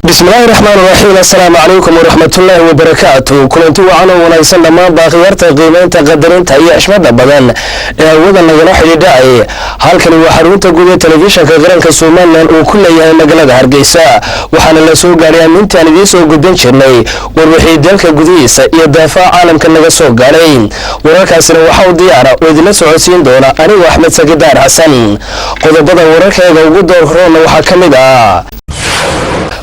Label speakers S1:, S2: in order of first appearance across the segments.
S1: Bismillaahi raxmaan raxiim. Assalaamu calaykum waraxmatullaahi wabarakaatu. Kulanti wacan oo wanaagsan dhammaan baakhiyaarta qiimeynta, qadarinta iyo xishmada badan ee hawada nagala xidhiidhacay. Halkani waa xarunta guud ee Telefishinka Qaranka Somalilan uu ku leeyahay magaalada Hargeysa. Waxaana la soo gaadhay amintaan idiin soo gudbin jirnay warwixii dalka gudihiisa iyo daafaha caalamka naga soo gaadhay. Wararkaasina waxaa u diyaara oo idinla socodsiin doona anigoo Axmed Sakidaar Xasan. Qodobada wararkeega ugu door roonna waxaa ka mid ah: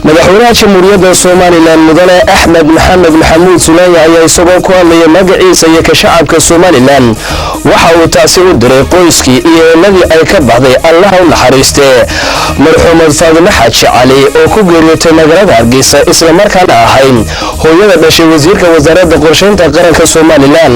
S1: Madaxweynaha Jamhuuriyadda Somalilan, Mudane Axmed Maxamed Maxamuud Sulaanya, ayaa isagoo ku hadlaya magaciisa iyo ka shacabka Somalilan waxa uu taasi u diray qoyskii iyo eeladii ay ka baxday, Allaha u naxariistee, marxuumad Faadimo Xaaji Cali oo ku geeriyootay magaalada Hargeysa, islamarkaana ahayn hooyada dhashay wasiirka Wasaaradda Qorshaynta Qaranka Somalilan.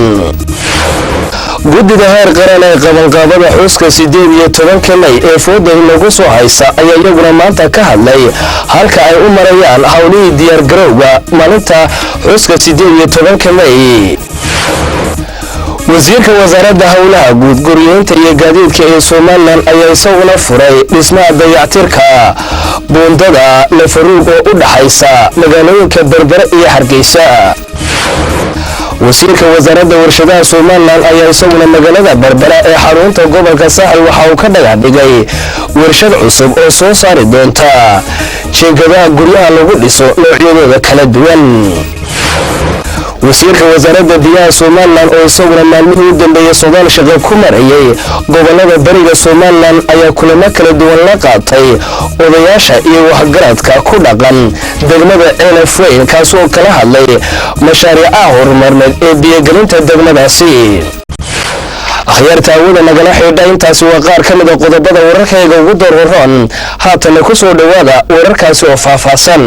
S1: Guddida heer qaran ee qabanqaabada xuska 18-ka May ee fooda lagu soo haysa ayaa iyaguna maanta ka hadlay halka ay u marayaan howlihii diyaargarowga maalinta xuska 18-ka May. Wasiirka Wasaaradda Howlaha Guud, Guryeynta iyo Gaadiidka ee Somalilan ayaa isaguna furay dhismaha dayactirka buundada Lafaruug oo u dhaxaysa magaalooyinka Berbere iyo Hargeysa. Wasiirka Wasaaradda Warshadaha Somalilan ayaa isaguna magaalada Berbera ee xarunta gobolka Saaxil waxa uu ka dhagax dhigay warshad cusub oo soo saari doonta jiingadaha guryaha lagu dhiso noocyadooda kala duwan. Wasiirka Wasaaradda Biyaha Somalilan oo isaguna maalmihii u dambeeyey sodaal shaqo ku marayay gobolada bariga Somalilan ayaa kulamo kala duwan la qaatay odayaasha iyo waxgaradka ku dhaqan degmada Ceelafweyn, kaasoo kala hadlay mashaariicaha horumarneed ee biyogelinta degmadaasi. Akhyaarta hawada nagala xidha, intaasi waa qaar ka mid a qodobada wararkayga ugu doorwaroon. Haatana ku soo dhowaada wararkaasi oo faahfaahsan.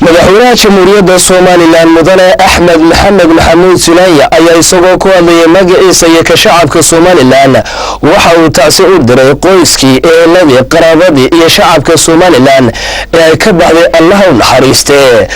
S1: Madaxweynaha Jamhuuriyadda Somalilan, Mudane Axmed Maxamed Maxamuud Sulaanya, ayaa isagoo ku hadlayay magaciisa iyo ka shacabka Somalilan waxa uu tacsi u diray qoyskii, eheladii, qaraabadii iyo shacabka Somalilan ee ay ka baxday, Allaha u naxariistee,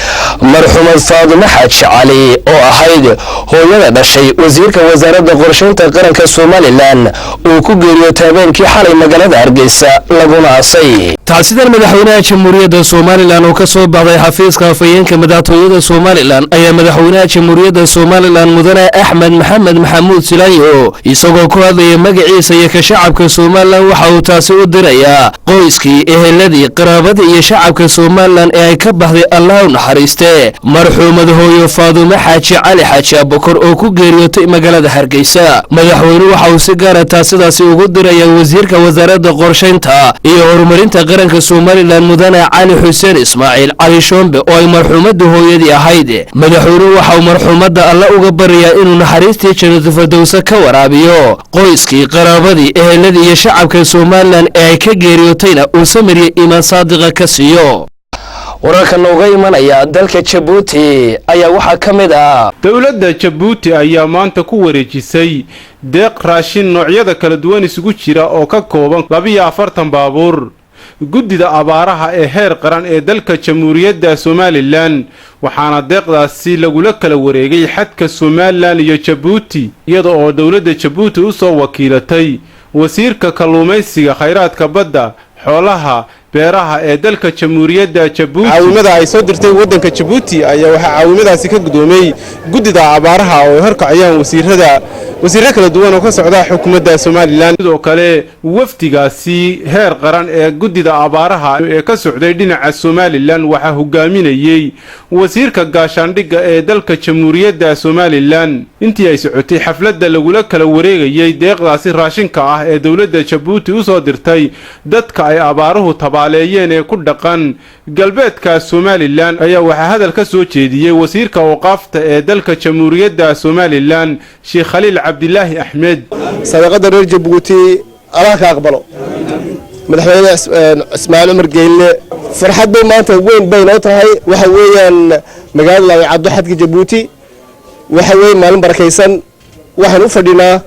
S1: marxuumad Faadimo Xaaji Cali oo ahayd hooyada dhashay wasiirka Wasaaradda Qorshaynta Qaranka Somalilan uu ku geeriyootay habeenkii xalay magaalada Hargeysa, laguna aasay. Tacsidan madaxweynaha Jamhuuriyadda Somalilan oo ka soo baxday xafiiska afhayeenka madaxtooyada Somalilan ayaa madaxweynaha Jamhuuriyadda Somalilan, Mudane Axmed Maxamed Maxamuud Silaanyo, isagoo ku hadlaya magaciisa iyo ka shacabka Somalilan waxa uu taasi u dirayaa qoyskii, eheladii, qaraabadii iyo shacabka Somalilan ee ay ka baxday, Allah u naxariiste, marxuumad hooyo Faadumo Xaaji Cali Xaaji Abukor oo ku geeriyootay magaalada Hargeysa. Madaxweyne waxa uu si gaara taasidaasi ugu dirayaa wasiirka Wasaaradda Qorshaynta iyo Horumarinta Qaranka Somalilan, Mudane Cali Xuseen Ismaaciil Cali Shoombe, oo ay marxuumadda hooyadii ahayd. Madaxweynuhu waxa uu marxuumadda Alla uga baryayaa inuu naxariistii Jannatu Fardowsa ka waraabiyo, qoyskii, qaraabadii, eheladii iyo shacabka Somalilan ee ay ka geeriyootayna uu samiryo iimaan saadiqa ka siiyo. Wararka nooga imanaya dalka Jabuuti ayaa waxaa ka mid ah:
S2: Dowladda Jabuuti ayaa maanta ku wareejisay deeq raashin noocyada kala duwan isugu jira oo ka kooban 42 baabuur guddida abaaraha ee heer qaran ee dalka Jamhuuriyadda Somalilan, waxaana deeqdaasi lagula kala wareegay xadka Somalilan iyo Jabuuti, iyada oo dowladda Jabuuti u soo wakiilatay wasiirka kalluumaysiga, khayraadka badda, xoolaha, beeraha ee dalka Jamhuuriyadda Jabuuti.
S3: Caawimada ay soo dirtay waddanka Jabuuti ayaa waxaa caawimadaasi ka gudoomay guddida abaaraha oo ay horkacayaan wasiirada, wasiirro kala duwan oo ka socda xukuumadda Somalilan.
S2: Sidoo kale wafdigaasi heer qaran ee guddida abaaraha ee ka socday dhinaca Somalilan waxaa hogaaminayey wasiirka gaashaandhigga ee dalka Jamhuuriyadda Somalilan. Intii ay socotay xafladda lagula kala wareegayey deeqdaasi raashinka ah ee dowladda Jabuuti u soo dirtay dadka ay abaaruhu tabaaleeyeen ee ku dhaqan galbeedka Somalilan ayaa waxaa hadal ka soo jeediyey wasiirka awqaafta ee dalka Jamhuuriyadda Somalilan, Sheekh Khaliil Cabdilaahi Axmed.
S3: Sadaqada reer Jabuuti Allah ka aqbalo. Madaxweyne Ismaaciil Cumar Geyle, farxad bay maanta weyn bay noo tahay. Waxa weeyaan magaalada Laawicaddo, xadka Jabuuti. Waxa weeye maalin barakaysan. Waxaan u fadhinaa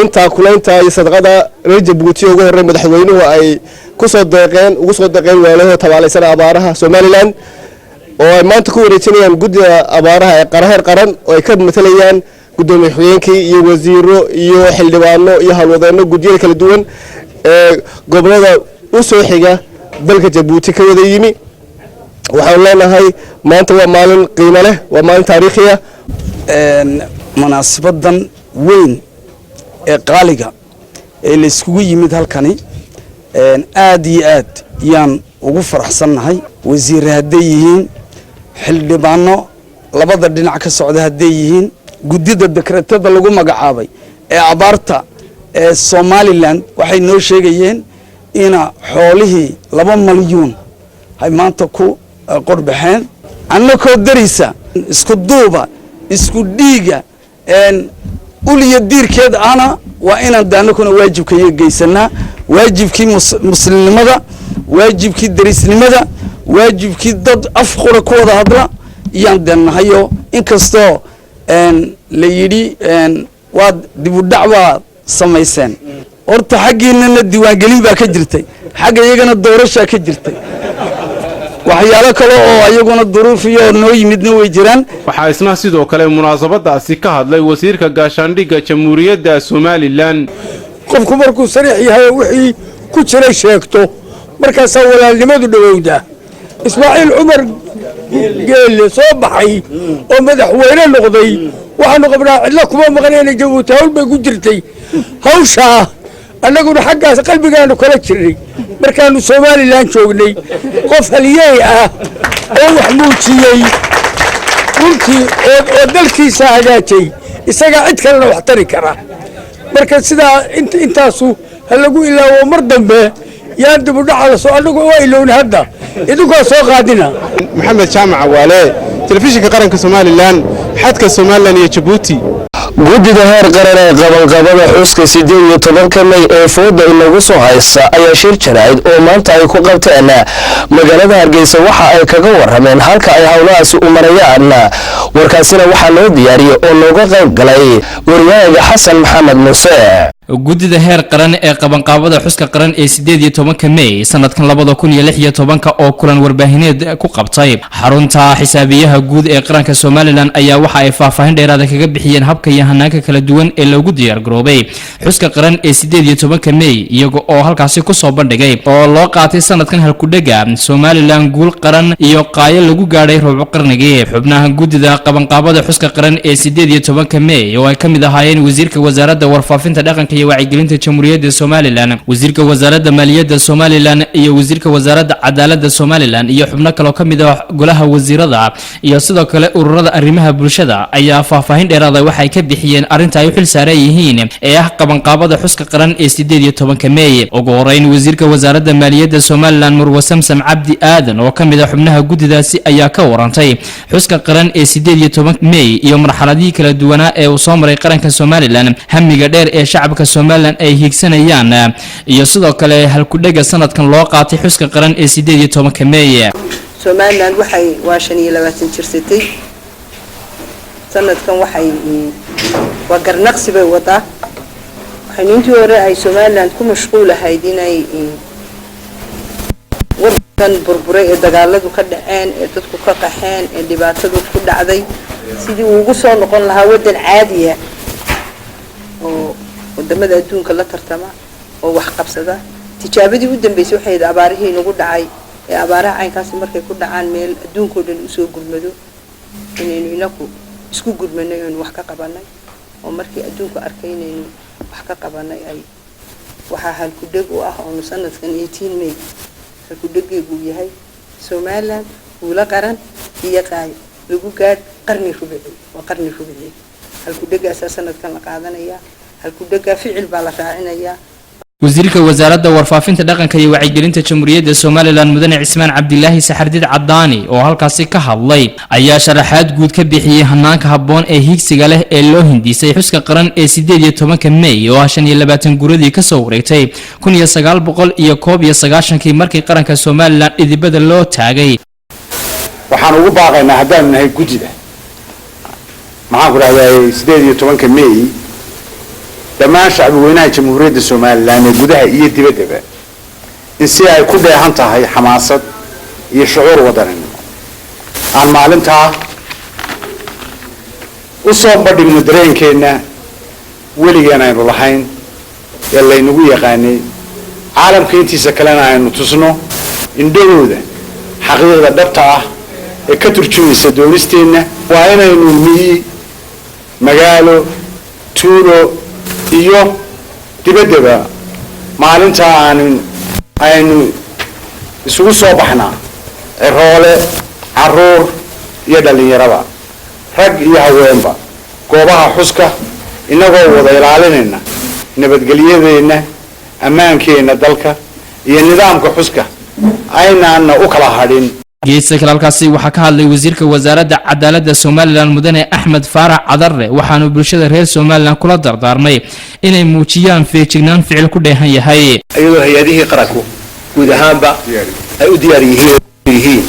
S3: intaa kulaynta iyo sadaqada reer Jabuuti ugu horrey madaxweynuhu ay ku soo deeqeen, ugu soo deeqeen waalahoo tabaalaysan abaaraha Somalilan. Oo ay maanta ku wareejinayaan guddida abaaraha ee qaraheer qaran, oo ay ka matalayaan guddoomiye xigeenkii iyo wasiiro iyo xildhibaano iyo howlwadeenno guddiyada kala duwan ee gobolada u soo xiga dalka Jabuuti ka wada yimi. Waxaan leenahay, maanta waa maalin qiimo leh, waa maalin taariikhiya.
S4: Munaasibadan weyn ee qaaliga ee la iskugu yimid halkani, aad iyo aad yaan ugu faraxsannahay. Wasiirre hadday yihiin, xildhibaano labada dhinac ka socda hadday yihiin, guddida dekretada lagu magacaabay ee abaarta ee Somaliland waxay noo sheegayeen ina xoolihii 2 malyuun ay maanta ku qorbaxeen. Annakoo darisa, isku duuba, isku dhiiga, uliya diirkeed ana, waa inaan de annakuna waajibkayo geysanaa, waajibkii muslimnimada, waajibkii derisnimada, waajibkii dad af qura ku wada hadla iyaan deennahayo. Inkastoo la yidhi waad dibudhac baad samayseen, horta xaggiinana diiwaangelin baa ka jirtay, xagga iyagana doorashaa ka jirtay, waxyaalo kale oo ayaguna duruuf iyo noo yimidna way jiraan.
S2: Waxaa isna sidoo kale munaasabadaasi ka hadlay wasiirka gaashaandhigga Jamhuuriyadda Somaliland.
S5: Qofku markuu sariix yahay oo wixii ku jiray sheegto, markaasaa walaalnimadu dhowowdaa. Ismaaciil Cumar Geelle soo baxay oo madaxweyne noqday, waxaanu qabnaa cidlo kuma maqnayna. Jabuuti hawl bay ku jirtay, hawshaa annaguna xaggaas qalbigaanu kala jirnay markaanu Somaliland joognay. Qof halyeey ah oo wax muujiyey runtii oo dalkiisa hagaajay, isagaa cid kalena wax tari kara. Marka sidaa intaasu ha lagu ilaawo, mar dambe yaan dib u dhaca lasoo, annagu waa ilowna, hadda idinkaa soo qaadina.
S2: Maxamed Jaamac Cawaale, Telefishinka Qaranka Somaliland, xadka Somaliland iyo Jabuuti.
S1: Guddida heer qaran ee qabanqabada xuska 18-ka May ee fooda inagu soo haysa ayaa shir jaraa'id oo maanta ay ku qabteen magaalada Hargeysa waxa ay kaga warameen halka ay howlahaasi u marayaan. Warkaasina waxaa loo diyaariyey oo nooga qayb galay wariyaaga Xasan Maxamed Muuse.
S6: Guddida heer qaran ee qabanqaabada xuska qaran ee 18-ka May sanadkan 2016-ka oo kulan warbaahineed ku qabtay xarunta xisaabiyaha guud ee qaranka Somaliland ayaa waxa ay faahfaahin dheeraada kaga bixiyeen habka iyo hanaanka kala duwan ee loogu diyaargaroobay xuska qaran ee 18-ka May, iyaga oo halkaasi kusoo bandhigay oo loo qaatay sanadkan halkudhega "Somaliland guul qaran iyo qaayo lagu gaadhay rubuc qarnigii". Xubnaha guddida qabanqaabada xuska qaran ee 18-ka May, oo ay ka mid ahaayeen wasiirka wasaaradda warfaafinta, dhaqanka iyo wacyigelinta Jamhuuriyadda Somaliland, wasiirka wasaaradda maaliyadda Somaliland iyo wasiirka wasaaradda cadaaladda Somaliland, iyo xubno kaloo ka mid ah golaha wasiirada iyo sidoo kale ururada arrimaha bulshada, ayaa faahfaahin dheeraada waxay ka bixiyeen arrinta ay u xil saaran yihiin ee ah qabanqaabada xuska qaran ee 18-ka Meey. Ugu horeyn, wasiirka wasaaradda maaliyadda Somaliland, Murwe Samsam Cabdi Aadan, oo ka mid ah xubnaha guddidaasi, ayaa ka warantay xuska qaran ee 18 Meey iyo marxaladihii kala duwanaa ee uu soo maray qaranka Somaliland, hamiga dheer ee shacabka Somaliland ay hiigsanayaan, iyo sidoo kale halkudhega sanadkan loo qaatay xuska qaran ee 18-ka Meey.
S7: Somaliland waxay waa 25 jirsatay sanadkan. Waxay waa garnaqsi bay wadaa. Waxaynu intii hore ay Somaliland ku mashquul ahayd inay wadankan burburay ee dagaaladu ka dhaceen, ee dadku ka qaxeen, ee dhibaatadu ku dhacday, sidii uu ugu soo noqon lahaa waddan caadiya oo wadamada adduunka la tartama oo wax qabsada. Tijaabadii u dambeysay waxay ahayd abaarihii inagu dhacay, ee abaaraha caynkaasi markay ku dhacaan meel adduunkao dhan usoo gurmado, inaynu inaku isku gurmanay aynu wax ka qabanay, oo markii adduunku arkay inaynu wax ka qabanay ay waxaa halkudheg u ah oonu sanadkan 18 May halkudhegeegu yahay "Somaliland guulo qaran iyo qaayo lagu gaadh qarni rubici". Waa qarni rubici halkudhegaasaa sanadkan la qaadanayaa. Halkudhegaa ficil baa la raacinayaa.
S6: Wasiirka wasaaradda warfaafinta, dhaqanka iyo wacyigelinta Jamhuuriyadda Somaliland, Mudane Cismaan Cabdilaahi Saxardiid Cadaani, oo halkaasi ka hadlay, ayaa sharaxaad guud ka bixiyey hanaanka habboon ee hiigsiga leh ee loo hindisay xuska qaran ee 18-ka May, oo ah 25 guradii kasoo wareegtay 1991-kii markii qaranka Somaliland dhidibada loo taagay.
S8: Waxaan ugu baaqaynaa, haddaanu nahay guddida, maxaan ku dhahdaa, 18-ka May, dhammaan shacbi weynaha Jamhuuriyadda Somaliland ee gudaha iyo dibaddaba in si ay ku dheehan tahay xamaasad iyo shucuur wadaninimo Aan maalintaa u soo bandhigno dareenkeenna weligeen aynu lahayn ee laynagu yaqaanay, caalamka intiisa kalena aynu tusno indhahooda xaqiiqda dhabta ah ee ka turjumaysa doonisteenna. Waa inaynu miyi, magaalo, tuulo iyo dibaddaba maalintaa aynu isugu soo baxnaa, ciroole, caruur iyo dhallinyaraba, rag iyo haweenba, goobaha xuska, innagoo wada ilaalinayna nabadgelyadeenna, ammaankeenna dalka iyo nidaamka xuska, aynaana u kala hadhin.
S6: Geesta kale, halkaasi waxaa ka hadlay wasiirka wasaaradda cadaaladda Somaliland, mudane Axmed Faarax Cadare, waxaanu bulshada reer Somaliland kula dardaarmay inay muujiyaan feejignaan ficil ku dheehan yahay.
S9: Iyadoo hay-adihii qaranku guud ahaanba ay u diyaar yihiin,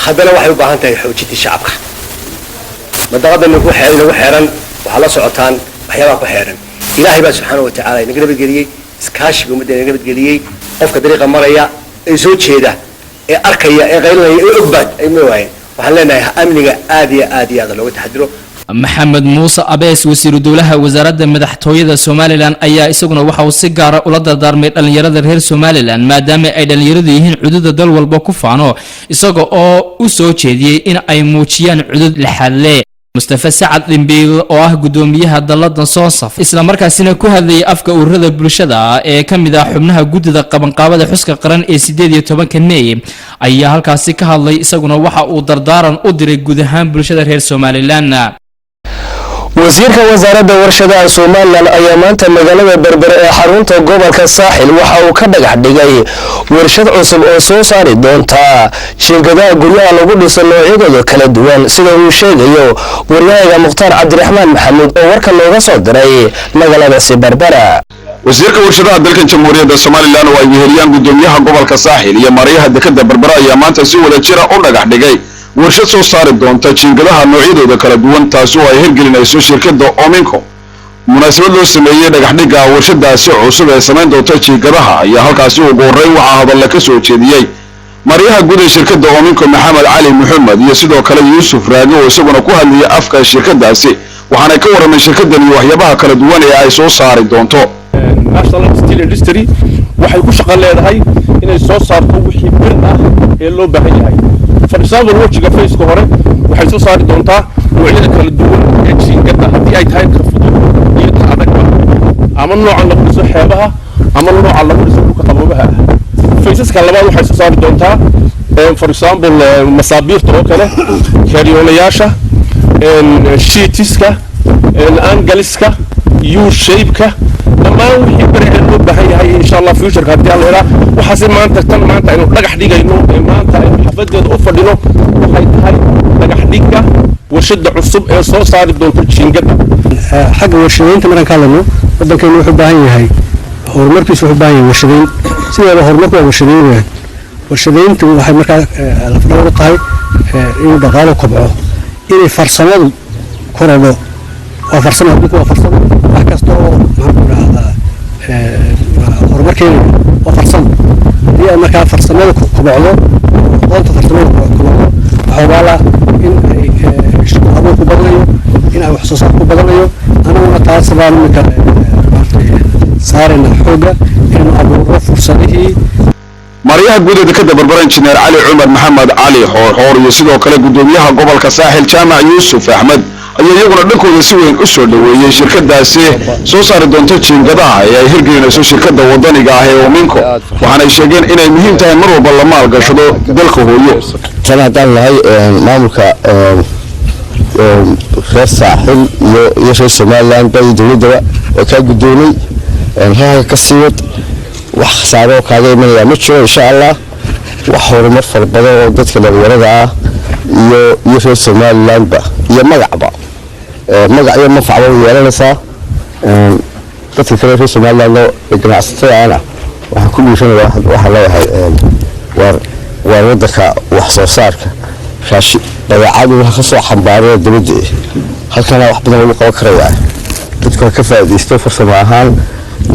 S9: haddana waxay u baahan tahay xoojintii shacabka mandaqada nagu xeeran. Waxaa la socotaan waxyaabaha ku xeeran. Ilaahay baa subxaana wa tacaala inaga nabadgeliyey, iskaashiga ummadda inaga nabadgeliyey. Qofka dariiqa maraya ee soo jeeda ee arkaya ee qaylinaya ee ogbaad ay ma waayeen. Waxaan leenahay amniga aad iyo aad iyo aad looga taxadiro.
S6: Maxamed Muuse Abees, wasiiru dowlaha wasaaradda madaxtooyada Somaliland, ayaa isaguna waxa uu si gaara ula dardaarmay dhallinyarada reer Somaliland, maadaama ay dhallinyaradu yihiin cududa dal walba ku faano, isaga oo u soo jeediyey in ay muujiyaan cudud lixaadle. Mustafa Sacad Dhimbiil oo ah guddoomiyaha dallada Soonsaf, islamarkaasina ku hadlayay afka ururada bulshada ee ka mid ah xubnaha guddida qabanqaabada xuska qaran ee 18-ka Meey, ayaa halkaasi ka hadlay. Isaguna waxa uu dardaaran u diray guud ahaan bulshada reer Somaliland.
S1: Wasiirka wasaaradda warshadaha Somaliland ayaa maanta magaalada Berbere ee xarunta gobolka Saaxil waxa uu ka dhagax dhigay warshad cusub oo soo saari doonta jiingadaha guryaha lagu dhiso noocyadooda kala duwan, sida uu sheegayo waryahaga Mukhtaar Cabdiraxmaan Maxamuud oo warka looga soo diray magaaladaasi Berbera.
S10: Wasiirka warshadaha dalkan Jamhuuriyadda Somaliland oo ay weheliyaan gudoomiyaha gobolka Saaxil iyo maarayaha dekadda Berbera ayaa maanta si wada jira u dhagax dhigay warshad soo saari doonta jiingadaha noocyadooda kala duwan, taasi oo ay hirgelinayso shirkadda Ominco. Munaasabad loo sameeyey dhagaxdhigga warshadaasi cusub ee samayn doonta jiingadaha ayaa halkaasi ugu horreyn waxaa hadalla ka soo jeediyey maarayaha guud ee shirkadda Ominco, Maxamed Cali Maxamed, iyo sidoo kale Yuusuf Raage oo isaguna ku hadlayay afka shirkadaasi, waxaanay ka warramay shirkaddan iyo waxyaabaha kala duwan ee ay soo saari doonto.
S11: National Steel Industry waxay ku shaqo leedahay inay soo saarto wixii bir ah ee loo baahan yahay. For example, wejiga phase-ka hore waxay soo saari doontaa noocyada kala duwan ee jiingada, haddii ay tahay ka fudud iyo ta adagba, ama nooca lagu dhiso xeebaha ama nooca lagu dhiso dhulka qaboobaha ah. Phase-ka labaad waxay soo saari doontaa, for example, masaabiirta oo kale, kaariyoonayaasha, sheets-ka, angles-ka, U shape-ka, dhammaan wixii beriga loo baahan yahay, insha Allah future-ka haddii Alla ilaa. Waxaase maanta tan maanta aynu dhagax dhigayno ee maanta aynu xafadeeda u fadhino waxay tahay dhagax dhigga warshada cusub ee soo saari doonta jiingada.
S12: Xagga warshadeynta markaan ka hadlayno, waddankeenu wuxuu u baahan yahay horumarkiisu, wuxuu u baahan yahay warshadeyn. Sideeda horumarku waa warshadeyn weeyaan. Warshadeyntu waxay markaa lafdhabar u tahay inuu dhaqaalo kobco, inay farsamadu korodho. Waa farsamo, adduunku waa farsamo. Wax kasta oo, maxaan ku idhahdaa, horumar keenaya waa farsamo. Haddii ay markaa farsamadu kobocdo, aqoonta farsamadu kobocdo, waxaa ogaala in ay shaqo abuur ku badanayo, in ay wax soo saar ku badanayo. Anaguna taas baan imika maaragtay saarayna xoogga inaynu abuurro fursadihii.
S10: Maarayaha guud ee dekadda Berbera, Injineer Cali Cumar Maxamed Cali Xoorxoor, iyo sidoo kale gudoomiyaha gobolka Saaxil, Jaamac Yuusuf Axmed, ayaa iyaguna dhankooda si weyn u soo dhoweeyey shirkadaasi soo saari doonto jiingadaha ee ay hirgelinayso shirkadda wadaniga ah ee Ominco, waxaanay sheegeen inay muhiim tahay mar walba la maalgashado dalka hooyo.
S13: Tan haddaan nahay maamulka reer Saaxil iyo reer Somaliland ba iyo dowladdaba, waa kaa guddoonay. Halka ka sii wad, wax khasaaro oo kaaga imanaya ma jiro, insha Allah. Wax horumar fara badan oo dadka dhalinyarada ah iyo reer Somalilandba iyo magacba, magac iyo manfacba way yeelanaysaa. Dadka kale reer Somaliland ee ganacsatada ahna waxaan ku dhiiranaya, waxaan leeyahay waar waddanka wax soo saarka raashi badeecadu waxa ka soo xambaaraya dibadda, halkana wax badan lagu qaban karayaa. Dadku ha ka faa'iidaysto, farsamo ahaan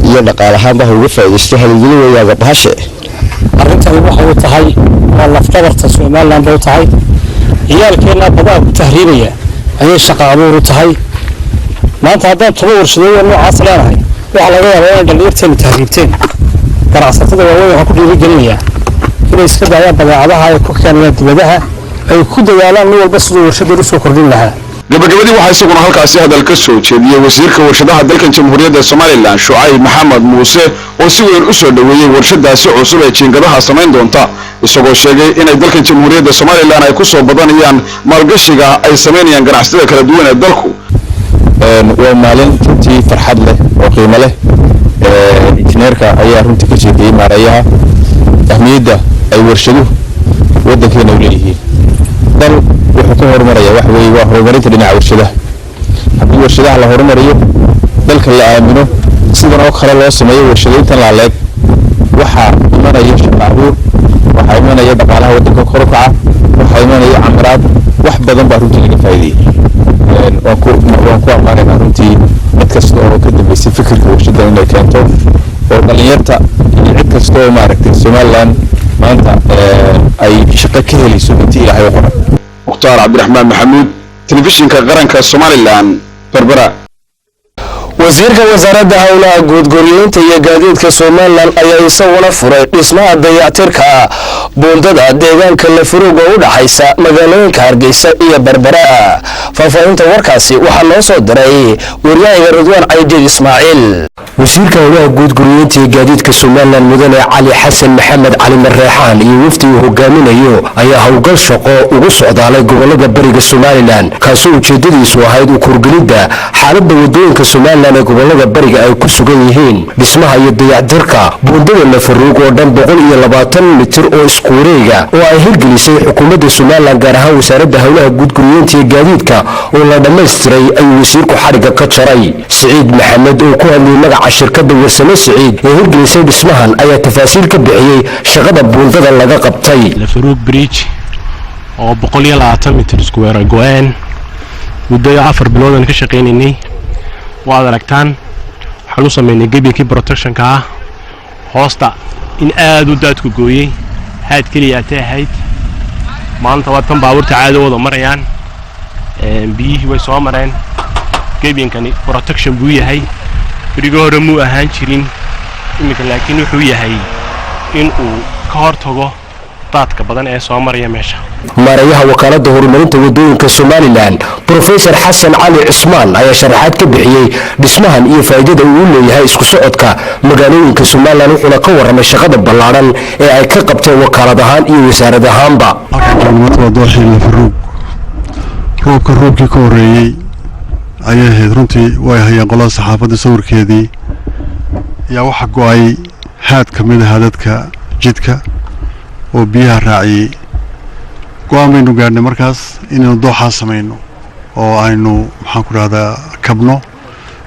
S13: iyo dhaqaale ahaanba ha uga faa'iidaysto. Haligeli weeyaaga bahashe.
S12: Arrintani waxay u tahay waa lafdabarta Somaliland bay u tahay. Ciyaalkeennaa badaa ku tahriibaya ayay shaqa abuur u tahay. Maanta haddaan 10 warshadood oo noocaas leenahay, waxaa laga yaabaa inay dhallinyarteenu tahriibteen. Ganacsatada waaweyn waxaan ku dhiirigelinayaa inay iska daayaan badeecadaha ay ku keenayaan dibadaha, ay ku dadaalaan nin walba siduu warshadeed usoo kordhin lahaa.
S10: Gabagabadii, waxaa isaguna halkaasi hadal ka soo jeediyey wasiirka warshadaha dalkan Jamhuuriyadda Somaliland, Shucayb Maxamed Muuse, oo si weyn u soo dhoweeyey warshadaasi cusub ee jiingadaha samayn doonta, isagoo sheegay inay dalkan Jamhuuriyadda Somaliland ay ku soo badanayaan maalgashiga ay samaynayaan ganacsatada kala duwan ee dalku.
S14: Waa maalin runtii farxad leh oo qiimo leh. Injineerka ayaa runtii ka sheekeeyey, maareeyaha, ahmiyadda ay warshaduhu waddankeena u leeyihiin. Dal wuxuu ka horumaraya waxa weeye waa horumarinta dhinaca warshadaha. Haddii warshadaha la horumariyo, dalka la aamino, sidan oo kale loo sameeyo warshadayntan laaleeg, waxaa imanaya shaqo abuur, waxaa imanaya dhaqaalaha waddanka kor u kaca, waxaa imanaya camiraad, wax badan baa runtii laga faa'iidayay. Waan ku ammaanaynaa runtii cid kasta oo ka dambeysay fikirka warshaddan inay keento, oo dhallinyarta iyo cid kasta oo maaragtay Somaliland maanta ay shaqo ka helayso intii Ilaahay u qoray.
S10: Mukhtaar Cabdiraxmaan Maxamuud, Telefishinka Qaranka Somaliland, Berbera.
S1: Wasiirka Wasaaradda Howlaha Guud, Guryeynta iyo Gaadiidka Somaliland ayaa isaguna furay dhismaha dayactirka buundada deegaanka Lafuruga u dhaxaysa magaalooyinka Hargeysa iyo Berbera. Faahfaahinta warkaasi waxaa noo soo diray waryahaga Ridwaan Caydiid Ismaaciil.
S15: Wasiirka Howlaha Guud, Guryeynta iyo Gaadiidka Somaliland, Mudane Cali Xasan Maxamed Cali Mareexaan, iyo wafdi uu hogaaminayo ayaa howlgal shaqo ugu socdaalay gobolada bariga Somaliland, kaasoo ujeedadiisu ahayd u kurgelidda xaaladda wadooyinka Somaliland ee gobolada bariga ay ku sugan yihiin. Dhismaha iyo dayactirka buundada Lafaruug oo dhan 120 mitir oo isku wareega oo ay hirgelisay xukuumadda Somaliland, gaar ahaan Wasaaradda Howlaha Guud, Guryeynta iyo Gaadiidka, oo la dhammaystiray ayuu wasiirku xadhigga ka jaray. Siciid Maxamed oo ku hadlayay magaca shirkadda Warsame Siciid ee hirgelisay dhismahan ayaa tafaasiil ka bixiyey shaqada buundada laga qabtay.
S16: Lafaruug Bridge oo 120 mitir isku weerar go-een muddo 4 biloodan ka shaqaynaynay, waad aragtaan. Waxaan u sameynay gebinkii protectionka ah hoosta in aad u daadku gooyey, haad keliya atay ahayd. Maanta waa tan baabuurta caada wada marayaan, biyihii way soo mareen. Gebinkani protection buu yahay, berigii hore muu ahaan jirin, iminka laakiin wuxuu yahay in uu ka hortago daadka badan ee soo maraya meesha.
S15: Maareeyaha Wakaaladda Horumarinta Wadooyinka Somaliland, Profesor Xasan Cali Cismaan, ayaa sharaxaad ka bixiyey dhismahan iyo faa'iidada uu u leeyahay isku socodka magaalooyinka Somaliland, wuxuuna ka warramay shaqada ballaadhan ee ay ka qabteen wakaalad ahaan iyo wasaarad ahaanba.
S17: Waa dooxii Lafaruug. Roobka roobkii ka horreeyey ayay ahayd runtii. Way hayeen qolada saxaafadda sawirkeedii. Ayaa waxa go-ay haad ka mid ahaa dadka jidka oo biyaha raaciyey. Go-aan baynu gaadhnay markaas inaynu dooxaa samayno oo aynu, maxaan ku dhahdaa, kabno.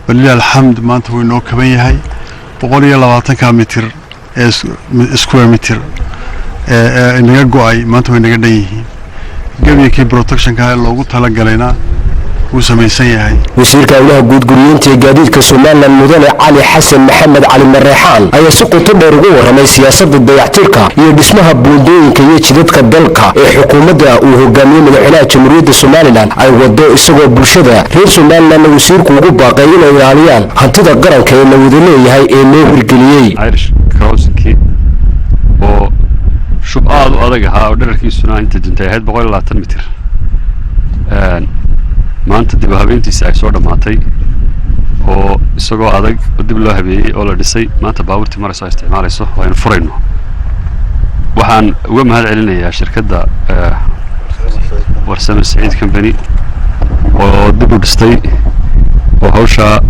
S17: Balilah alxamd, maanta wuu inoo kaban yahay. 120-ka mitir ee square mitir ee inaga go-ay maanta way naga dhan yihiin. Gebinkii protectionka ee loogu talagalayna wuu samaysan yahay.
S15: Wasiirka Howlaha Guud, Guryeynta iyo Gaadiidka Somaliland, Mudane Cali Xasan Maxamed Cali Mareexaan, ayaa si qoto dheer ugu warramay siyaasadda dayactirka iyo dhismaha buundooyinka iyo jidadka dalka ee xukuumadda uu hogaamiyey madaxweynaha Jamhuuriyadda Somaliland ay wado, isagoo bulshada reer Somalilandna wasiirku ugu baaqay inay ilaaliyaan hantida qaranka ee la wada leeyahay ee loo hirgeliyey.
S18: Irish crossingkii oo shub aada u adag ahaa oo dherarkiisuna inta duntay ahayd 120 mitir, maanta dib u habeyntiisa ay soo dhammaatay, oo isagoo adag oo dib loo habeeyey oo la dhisay maanta baabuurtii marayso ay isticmaalayso oo aynu furayno. Waxaan uga mahad celinayaa shirkadda Warsame Saciid Company oo dib u dhistay oo hawshaa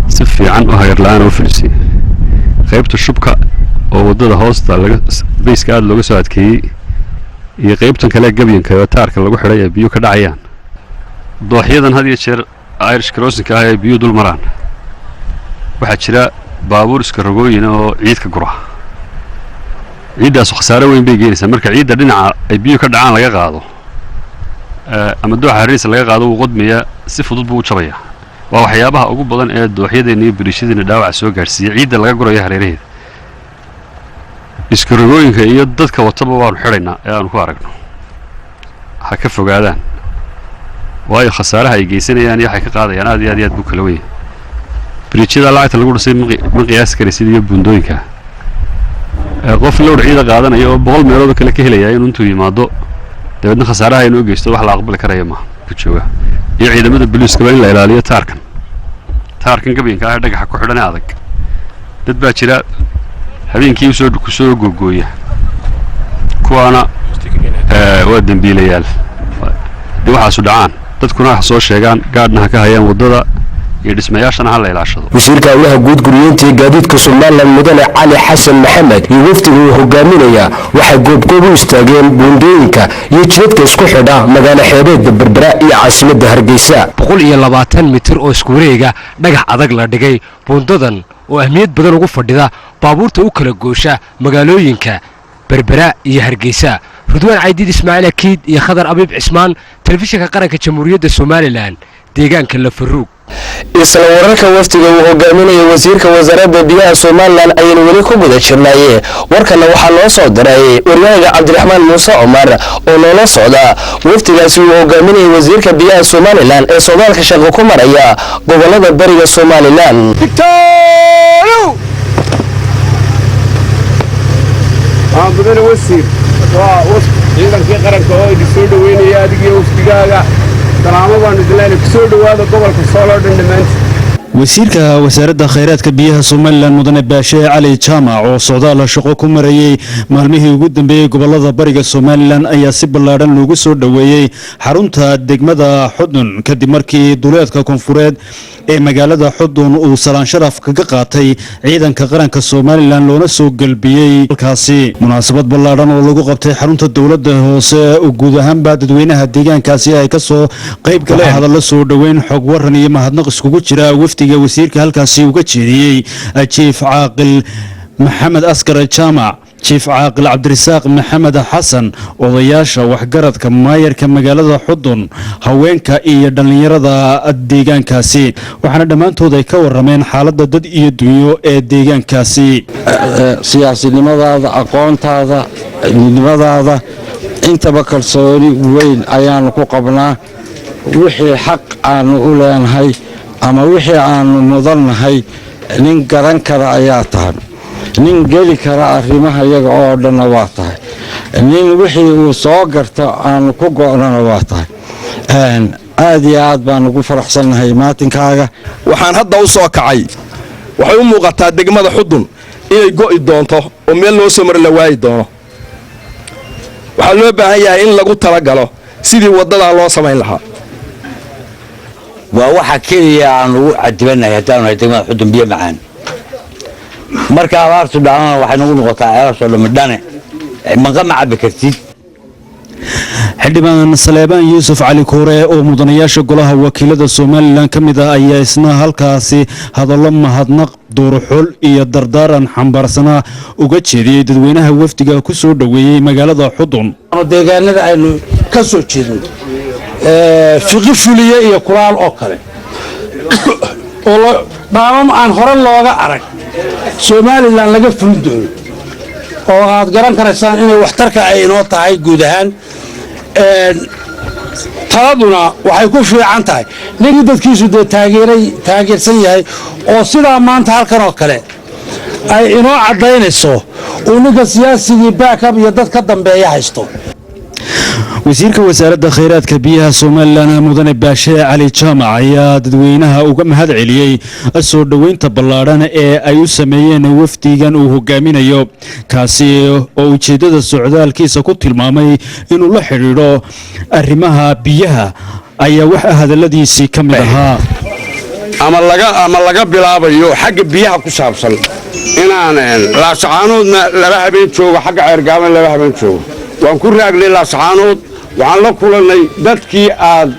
S18: si fiican u hagar la-aan u fulisay, qaybta shubka oo waddada hoosta laga bayska aada looga soo adkeeyey iyo qaybtan kale gebyanka oo taarka lagu xidhay ee biyo ka dhacayaan. Dooxyadan had iyo jeer Irish crossingka ah ee biyuhu dul maraan, waxaa jira baabuur iska rogooyina oo ciid ka gura. Ciiddaasu khasaare weyn bay geenaysaa. Marka ciidda dhinaca ay biyuhu ka dhacaan laga qaado ama dooxa hareerihiisa laga qaado, wuu qodmayaa, si fudud buu u jabayaa. Waa waxyaabaha ugu badan ee dooxyadeenna iyo biriishyadeena dhaawaca soo gaadhsiiya, ciidda laga gurayo hareeraheeda. Iska rogooyinka iyo dadka wataba waanu xidhaynaa ee aanu ku aragno. Ha ka fogaadaan, waayo khasaaraha ay geysanayaan iyo waxay ka qaadayaan aad iyo aad iyo aad buu kala weyn. Bridge-yada lacagta lagu dhisay ma qiyaasi karaysid iyo buundooyinka. Qof load ciida qaadanaya oo 100 meelood oo kale ka helaya inuu intuu yimaado dabeedna khasaaraha inuu geysto, wax la aqbali karaya maaha. Ku jooga iyo ciidamada booliiskaba in la ilaaliyo taarkan gabiinka ah ee dhagaxa ku xidhan ee adag. Dad baa jira habeenkii usoo kusoo googooya, kuwaana waa dembiilayaal. Haddii waxaasu dhacaan, dadkuna ha soo sheegaan, gaadhna ha ka hayaan waddada iyo dhismayaashana ha la ilaashado.
S15: Wasiirka Howlaha Guud, Guriyeynta iyo Gaadiidka Somalilan Mudane Cali Xasan Maxamed iyo wafdiga uu hogaaminaya waxay goobgoob u istaageen buundooyinka iyo jidadka isku xidha magaalo xeebeedda Berbera iyo caasimadda Hargeysa.
S19: 120 mitir oo isku wareega dhagax adag la dhigay buundadan oo ahmiyad badan ugu fadhida baabuurta u kala goosha magaalooyinka Berbera iyo Hargeysa. Rudwaan Caydiid Ismaaciil Akiid iyo Khadar Abiib Cismaan, Telefishinka Qaranka Jamhuuriyadda Somalilan, deegaanka Lafaruug.
S1: Isla wararka wafdiga uu hogaaminaya wasiirka wasaaradda biyaha Somalilan ayaynu weli ku guda jirnay. Warkana waxaa noo soo diray waryahaga Cabdiraxmaan Muuse Cumar oo noola socda wafdigaasi uu hogaaminayay wasiirka biyaha Somalilan ee socdaalka shaqo ku maraya gobolada bariga Somalilan.
S20: Mudane wasiir, waa ciidankii qaranka oo idin soo dhoweynaya adigiyo wafdigaaga. Salaamo baanu idin kusoo dhowaada gobolka Sool oo dhan dhammaantiin.
S21: Wasiirka Wasaaradda Khayraadka Biyaha Somalilan Mudane Baashe Cali Jaamac oo socdaal shaqo ku marayey maalmihii ugu dambeeyey gobolada bariga Somalilan ayaa si ballaadhan loogu soo dhoweeyey xarunta degmada Xudun, kadib markii duleedka koonfureed ee magaalada Xudun uu salaan sharaf kaga qaatay ciidanka qaranka Somalilan, loona soo gelbiyey halkaasi. Munaasabad ballaadhan oo lagu qabtay xarunta dowladda hoose oo guud ahaanba dadweynaha deegaankaasi ay kasoo qayb galeen, hadallo soo dhoweyn, xog waran iyo mahadnaq iskugu jira wafdiga wasiirka halkaasi uga jeediyey Jiif Caaqil Maxamed Askar Jaamac, Jiif Caaqil Cabdirasaaq Maxamed Xasan, odayaasha waxgaradka, maayarka magaalada Xudun, haweenka iyo dhallinyarada deegaankaasi, waxaana dhammaantood ay ka warameen xaaladda dad iyo dunyo ee deegaankaasi.
S22: Siyaasinimadaada, aqoontaada, midnimadaada intaba kalsooni weyn ayaanu ku qabnaa. Wixii xaq aanu u leenahay ama wixii aanu mudannahay nin garan kara ayaa tahay, nin geli kara arrimaha iyaga oo dhanna waa tahay, nin wixii uu soo garto aanu ku go'nana waa tahay. Aad iyo aad baan ugu faraxsannahay maatinkaaga.
S23: Waxaan hadda u soo kacay, waxay u muuqataa degmada Xudun inay go'i doonto oo meel loo soo mari la waayi doono. Waxaa loo baahan yahay in lagu talagalo sidii waddadaa loo samayn lahaa.
S24: Waa waxa keliya aan ugu cadibanahay haddaanu nahay degmada Xudun biyo macaan. Marka abaartu dhacdana waxay nagu noqotaa ceelashoo dhammi dhane, maqa ma cabbi kartid.
S21: Xildhibaan Saleebaan Yuusuf Cali Kuure oo mudanayaasha golaha wakiilada Somalilan ka mid ah ayaa isna halkaasi hadallo mahadnaq, duurxul iyo dardaaran xambaarsanaa uga jeediyey dadweynaha wafdiga ku soo dhoweeyey magaalada Xudun.
S25: Deegaanada aynu ka soo jeedno, Fiqi Fuliye iyo Kulaal oo kale oo dhaamam aan hore looga arag Somalilan laga fulin doono oo aad garan karaysaan inay waxtarka ay inoo tahay guud ahaan. Taladuna waxay ku fiican tahay ninkii dadkiisu dee taageeray, taageersan yahay, oo sidaa maanta halkan oo kale ay inoo caddaynayso uu ninka siyaasigii backup iyo dad ka dambeeya haysto.
S21: Wasiirka Wasaaradda Khayraadka Biyaha Somalilan Mudane Baashe Cali Jaamac ayaa dadweynaha uga mahad celiyey soo dhoweynta ballaadhan ee ay u sameeyeen wafdigan uu hogaaminayo, kaasi oo ujeeddada socdaalkiisa ku tilmaamay inuu la xidhiidho arrimaha biyaha, ayaa waxaa hadalladiisii ka mid ahaa:
S20: Ama laga bilaabayo xagga biyaha ku saabsan inaan Laasacaanoodna 2 habeen joogo, xagga Ceergaaban 2 habeen joogo. Waan ku raagnay Laasacaanood, waxaan la kulannay dadkii aad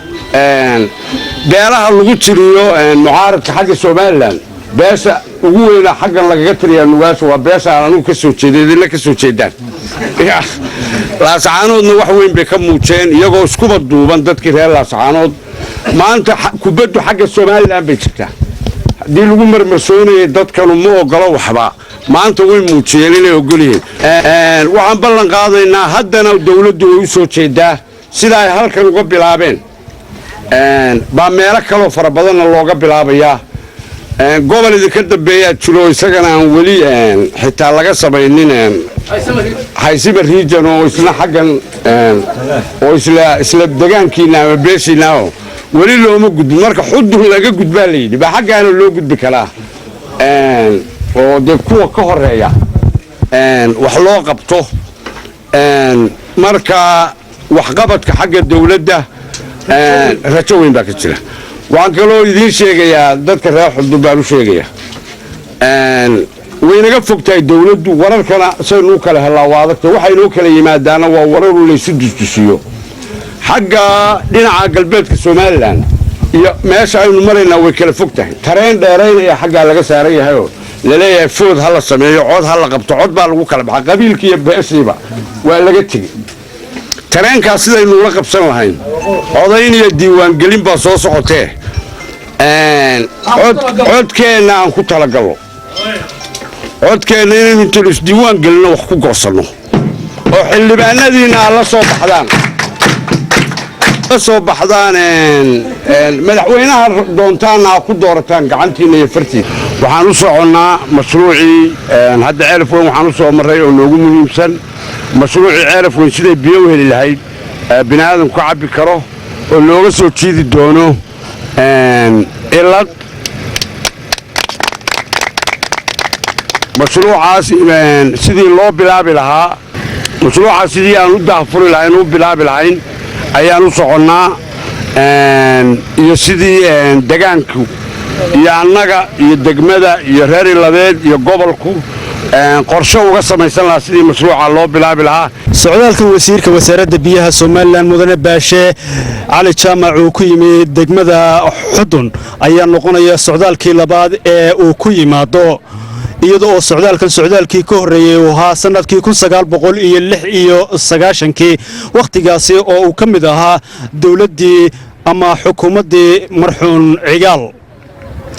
S20: beelaha lagu tiriyo mucaaradka xagga Somalilan. Beesha ugu weyna xaggan lagaga tiriyaa Nugaasha waa beesha aan anugu ka soo jeeday, idinla ka soo jeedaan. Laasacaanoodna wax weyn bay ka muujeen iyagoo iskuba duuban dadkii reer Laasacaanood. Maanta kubaddu xagga Somalilan bay jirtaa. Haddii lagu marmarsoonayay dadkanu ma ogolo waxba, maanta way muujiyeen inay ogol yihiin. Waxaan ballan qaadaynaa haddana dawladdu way u soo jeedaa. Sida ay halkan uga bilaabeen baa meelo kaloo fara badanna looga bilaabayaa. Gobol idinka dambeeyaa jiro, isagana aan weli xitaa laga samaynin Haysima region, oo isna xaggan oo isla degaankiina ama beeshiina oo weli looma gudbin. Marka Xudun laga gudbaa la yidhi baa xaggaana loo gudbi karaa, oo dee kuwa ka horeeya wax loo qabto. Marka waxqabadka xagga dawladda rajo weyn baa ka jira. Waxaan kaloo idiin sheegayaa, dadka reer Xudun baan u sheegayaa, waynaga fog tahay dawladdu. Wararkana saynuu kala helaa waa adagta, waxaynoo kala yimaadaana waa wararu laysu dusdusiyo. Xagga dhinaca galbeedka Somaliland iyo meesha aynu maraynaa way kala fog tahay. Tareen dheeraynaya xaggaa laga saaran yahayoo laleeyahay food ha la sameeyo, cod ha la qabto, cod baa lagu kala baxa, qabiilki iyo beeshiiba waa laga tegey. Tareenkaas sidaynu ula qabsan lahayn, codayn iyo diiwaangelin baa soo socotee, codkeenna aan ku talagallo, codkeenna inaynu intaanu isdiiwaan gelinno wax ku goosanno, oo xildhibaanadiinna aad la soo baxdaan, la soo baxdaan, madaxweynaha doontaanna aad ku doorataan gacantiinna iyo fartiina. Waxaan u soconnaa mashruucii hadda Ceelaf Weyn. Waxaan u soo marray oo noogu muhiimsan mashruucii Ceelaf Weyn, siday biyo u heli lahayd bini aadamku ka cabbi karo, oo looga soo jiidi doono Ilad. Mashruucaas sidii loo bilaabi lahaa, mashruucaas sidii aan u daahfuri lahayn, u bilaabi lahayn ayaan u soconnaa, iyo sidii degaanku iyo annaga iyo degmada iyo reer Iladeed iyo gobolku qorshe uga samaysan lahaa sidii mashruuca loo bilaabi lahaa.
S21: Socdaalkan wasiirka wasaaradda biyaha Somaliland mudane Baashe Cali Jaamac uu ku yimi degmada Xudun ayaa noqonaya socdaalkii labaad ee uu ku yimaado, iyada oo socdaalkan socdaalkii ka horreeyey uu ahaa sannadkii 1996-kii, wakhtigaasi oo uu ka mid ahaa dowladdii ama xukuumaddii marxuun Cigaal.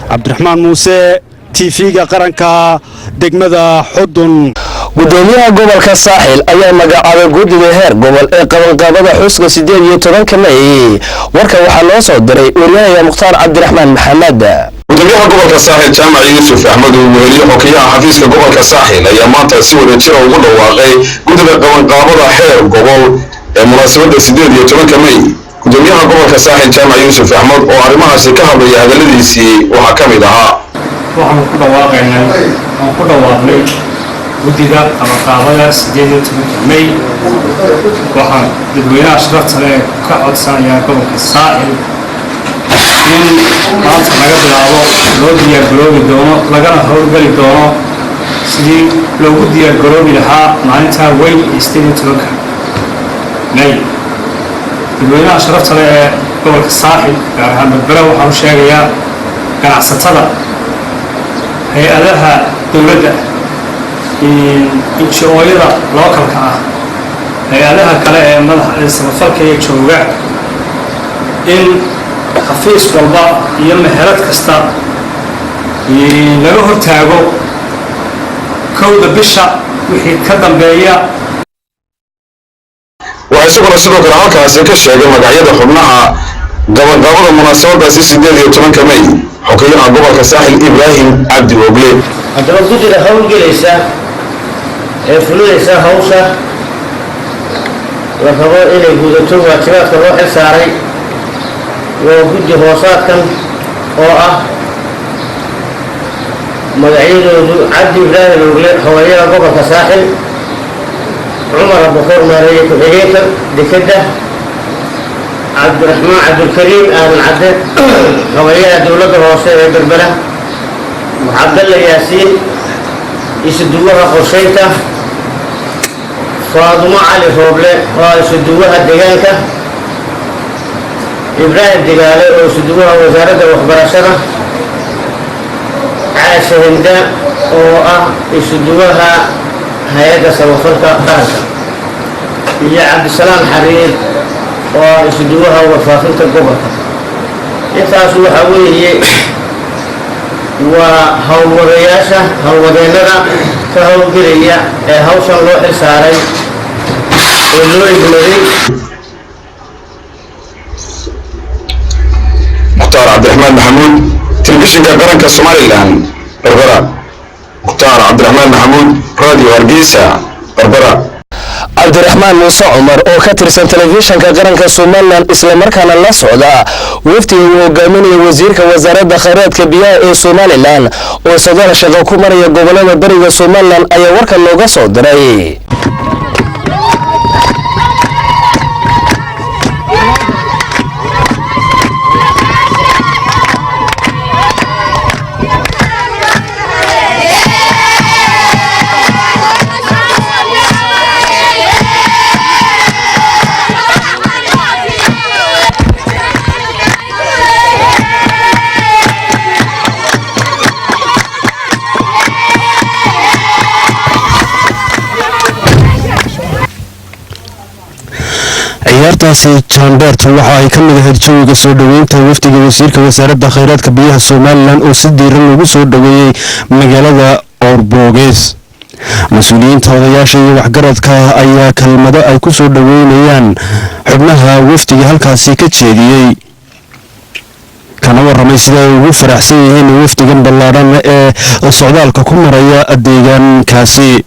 S21: Cabdiraxmaan Muuse, TV-ga Qaranka, degmada Xudun.
S1: Gudoomiyaha gobolka Saaxil ayaa magacaabay guddida heer gobol ee qabanqaabada xuska 18-ka May. Warka waxaa loo soo diray waryahayaa Mukhtaar Cabdiraxmaan Maxamed.
S10: Gudoomiyaha gobolka Saaxil Jaamac Yuusuf Axmed uu weheliye xokiyaha xafiiska gobolka Saaxil ayaa maanta si wada jira ugu dhawaaqay guddida qabanqaabada heer gobol ee munaasabadda 18-ka May. Gudoomiyaha gobolka Saaxil Jaamac Yuusuf Axmed oo arrimahaasi ka hadlaya, hadalladiisii waxaa ka mid ahaa:
S2: Waxaanu ku dhawaaqaynaa, aan ku dhawaaqnay guddida qabanqaabada 18-ka May. Waxaan dadweynaha sharafta leh ka codsanayaa gobolka Saaxil in maanta laga bilaabo loo diyaargaroobi doono, lagana howlgeli doono sidii loogu diyaargaroobi lahaa maalintaa weyn ee 18-ka May. Dadweynaha sharafta leh ee gobolka Saaxil, gaar ahaan Berbera, waxaan u sheegayaa ganacsatada, hay-adaha dowladda, NGO-yada localka ah, hay-adaha kale ee madaxa samafalka ee jooga, in xafiis walba iyo meherad kasta laga hortaago 1-da bisha wixii ka dambeeya.
S10: Waxaa isaguna sidoo kale halkaasi ka sheegay magacyada xubnaha qabanqaabada munaasabadaasi 18-ka May xogeyaha gobolka Saaxil Ibraahim Cabdi Ogle.
S3: Haddaba guddida howlgelaysa ee fulinaysa hawsha la rabo inay gudato waajibaadka loo xil saaray waa guddi hoosaadkan oo ah magacyadoodu: Cabdi Ibraahim Ogle, xogayaha gobolka Saaxil; Cumar Abukor, maareeye ku-xigeenka dekedda; Cabdiraxmaan Cabdulkariim Aadan Cadde, xogayaha dowladda hoose ee Berbera; Cabdalla Yaasiin, isuduwaha qorshaynta; Faadumo Cali Rooble oo ah isuduwaha deegaanka; Ibraahim Digaale oo isuduwaha wasaaradda waxbarashada; Caashe Hinda oo ah isuduwaha hay-adda samafalka qaranka; iyo Cabdisalaam Xariir oo ah isuduwaha warfaafinta gobolka. Intaas waxaa weeye waa howlwadayaasha, howlwadeennada ka howlgelaya ee hawshan loo xil saaray ee loo igmaday.
S10: Cabdiraxmaan Maxamuud, Telefishinka Qaranka Somalilan, Berbera. Mukhtaar Cabdiraxmaan Maxamuud, Radio Hargeysa, Berbera.
S1: Cabdiraxmaan Muuse Cumar oo ka tirsan Telefishinka Qaranka Somalilan, islamarkaana la socda wafdiga uu hogaaminaya wasiirka wasaaradda khayraadka biyaha ee Somalilan oo sadaal shaqo ku maraya gobolada bariga Somalilan, ayaa warkan looga soo diray.
S21: Ciyaartaasi jaambeertu waxa ay ka mid ahayd jawiga soo dhoweynta wafdiga wasiirka wasaaradda khayraadka biyaha Somalilan oo si diiran lagu soo dhoweeyey magaalada Oorboogeys. Mas-uuliyiinta, odayaasha iyo waxgaradka ayaa kelmado ay ku soo dhoweynayaan xubnaha wafdiga halkaasi ka jeediyey, kana waramay sida ay ugu faraxsan yihiin wafdigan ballaadhan ee socdaalka ku maraya deegaankaasi.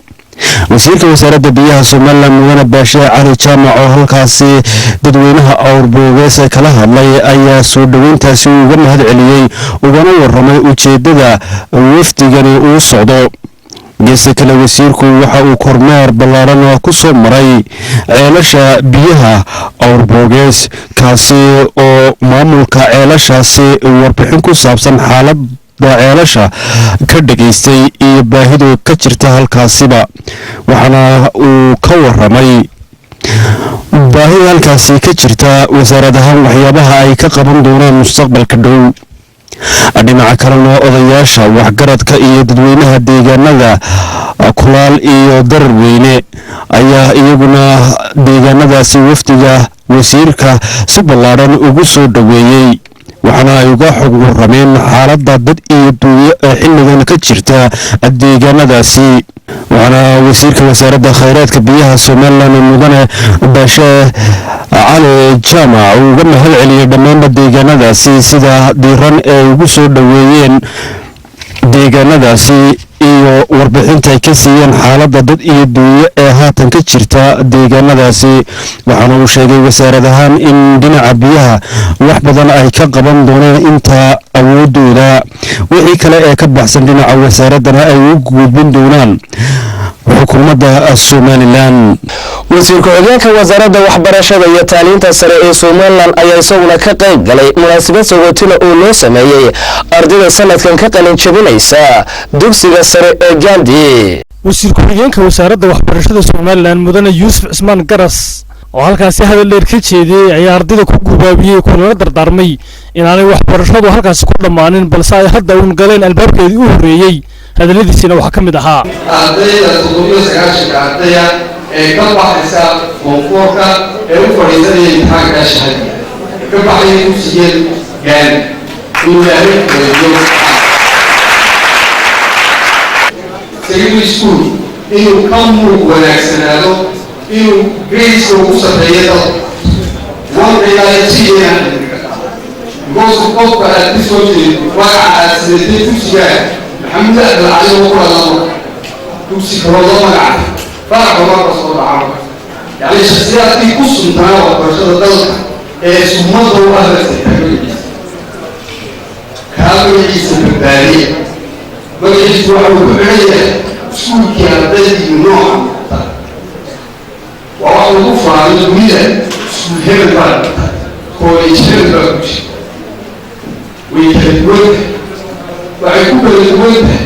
S21: Wasiirka wasaaradda biyaha Somalilan, Mudane Baashe Cali Jaamac, oo halkaasi dadweynaha Awrboogees kala hadlay, ayaa soo dhoweyntaasi uga mahad celiyey ugana waramay ujeedada wafdigani uu socdo. Geesta kale, wasiirku waxa uu kormeer ballaaran ku soo maray ceelasha biyaha Awrboogees, kaasi oo maamulka ceelashaasi warbixin ku saabsan xaaladda ceelasha ka dhageystay iyo baahidu ka jirta halkaasiba. Waxaana uu ka waramay baahida halkaasi ka jirta, wasaarad ahaan waxyaabaha ay ka qaban doonaan mustaqbalka dhow. Dhinaca kalena, odayaasha, waxgaradka iyo dadweynaha deegaanada Kulaal iyo Dararweyne ayaa iyaguna deegaanadaasi wafdiga wasiirka si ballaadhan ugu soo dhoweeyey, waxaana ay uga xog warameen xaaladda dad iyo duunyo ee xilligan ka jirta deegaanadaasi. Waxaana wasiirka wasaaradda khayraadka biyaha Somalilan, Mudane Baashe Cali Jaamac, uu uga mahad celiyey dhammaanba deegaanadaasi sida diiran ee ugu soo dhoweeyeen deegaanadaasi iyo warbixinta ay ka siiyeen xaaladda dad iyo duunyo ee haatan ka jirta deegaanadaasi. Waxaana uu sheegay wasaarad ahaan in dhinaca biyaha wax badan ay ka qaban doonaan inta awoodooda, wixii kale ee ka baxsan dhinaca wasaaraddana ay u gudbin doonaan xukuumadda Somalilan.
S1: Wasiir ku-xigeenka wasaaradda waxbarashada iyo tacliinta sare ee Somalilan ayaa isaguna ka qayb galay munaasabad sagootina oo loo sameeyey ardayda sanadkan ka qalin jabinaysa dugsiga sare ee Gandi.
S4: Wasiir ku-xigeenka wasaaradda waxbarashada Somalilan, Mudane Yuusuf Cismaan Garas, oo halkaasi hadal dheer ka jeediyey, ayaa ardayda ku gubaabiyey kulana dardaarmay inaanay waxbarashadu halkaasi ku dhammaanin, balse ay hadda uun galeen albaabkeedii u horreeyey. Hadalladiisina waxaa ka mid ahaa:
S5: Ardayda 97-ka ardaya ee ka baxaysa koonfurka ee u fadhiisanaya imtixaanka shahadiga ka baxaya dugsigeed Gaani, inuu Ilaahay fudeeyo secondary school, inuu ka muug wanaagsanaado, inuu gradeska ugu sarreeyo dalka wanqilaalasiiyana, because qofka aad ku soo jeedid magaca aad sidatay dugsigaaga, Maxamuud Axmed Cali oo ku dhalan marka dugsi kaloo la magaca faraca marka soo dhaca, marka yacni shaksiyaadkii ku suntanaa waxbarashada dalka ee sunnada u ah lasita magaciisa, kaa magaciisa badbaadiya. Magaciisu waxa uu ku xidhan yahay iskuulkii ardaydii nooca noqota. Waa wax lagu faano dunida: iskuul hebel baa dhigta, college hebel baa ku jira. Way kala duwan tahay, waxay ku kala duwan tahay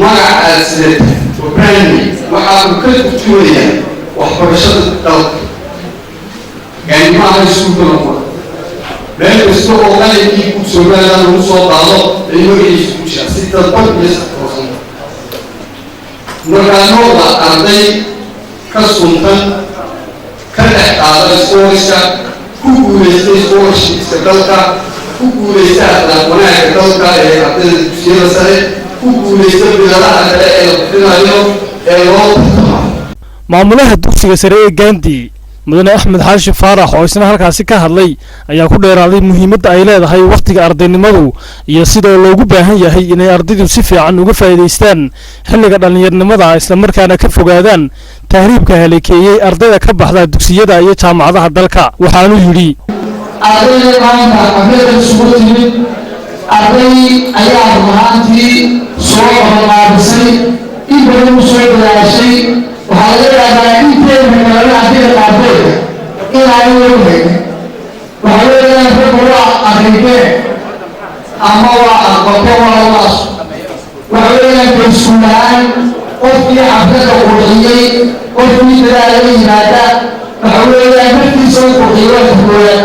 S5: magaca aad sidata oo brand name waxa uu ka turjumayaa waxbarashada dalka. Gaani ma aha iskuulka noqon, meel kasta oo qalinkii guud Somaliland lagu soo qaado ay magaciisu ku jira si dadban iyo si toosan. Markaa nooda arday ka suntan, ka dhex qaada scholarshipka, ku guulaystay scholarshipska dalka, ku guulaysta akhlaaq wanaagga dalka ee ardayda dugsiyada sare, ku guulaysta biladaha kale ee la bixinayo ee loo tartamayo.
S4: Maamulaha dugsiga sare ee Gandi, Mudane Axmed Xaashi Faarax oo isna halkaasi ka hadlay ayaa ku dheeraaday muhiimadda ay leedahay wakhtiga ardaynimadu iyo sida loogu baahan yahay inay ardaydu si fiican uga faa'iidaystaan xilliga dhallinyarnimada, islamarkaana ka fogaadaan tahriibka halekeeyey ardayda ka baxda dugsiyada iyo jaamacadaha dalka. Waxaanu yidhi:
S5: Ardayda maanta xafladda isugu timid, arday ayaa run ahaantii soo qabanqaabisay, in badan u soo dadaashay. Waxaa laga yaabaa inteena kalena ardayda qaarkoodka inaanay weli haynin. Waxa weeyaan, raggu waa aqribeen ama waa aqbato, waa labaas. Waxa weeyaan, kalsuun la-aan qofkii xafladda qurxiyey, qofkii dadaala la yimaada, waxa weeyaan naftiisa u qurxiyey, waa koowaad.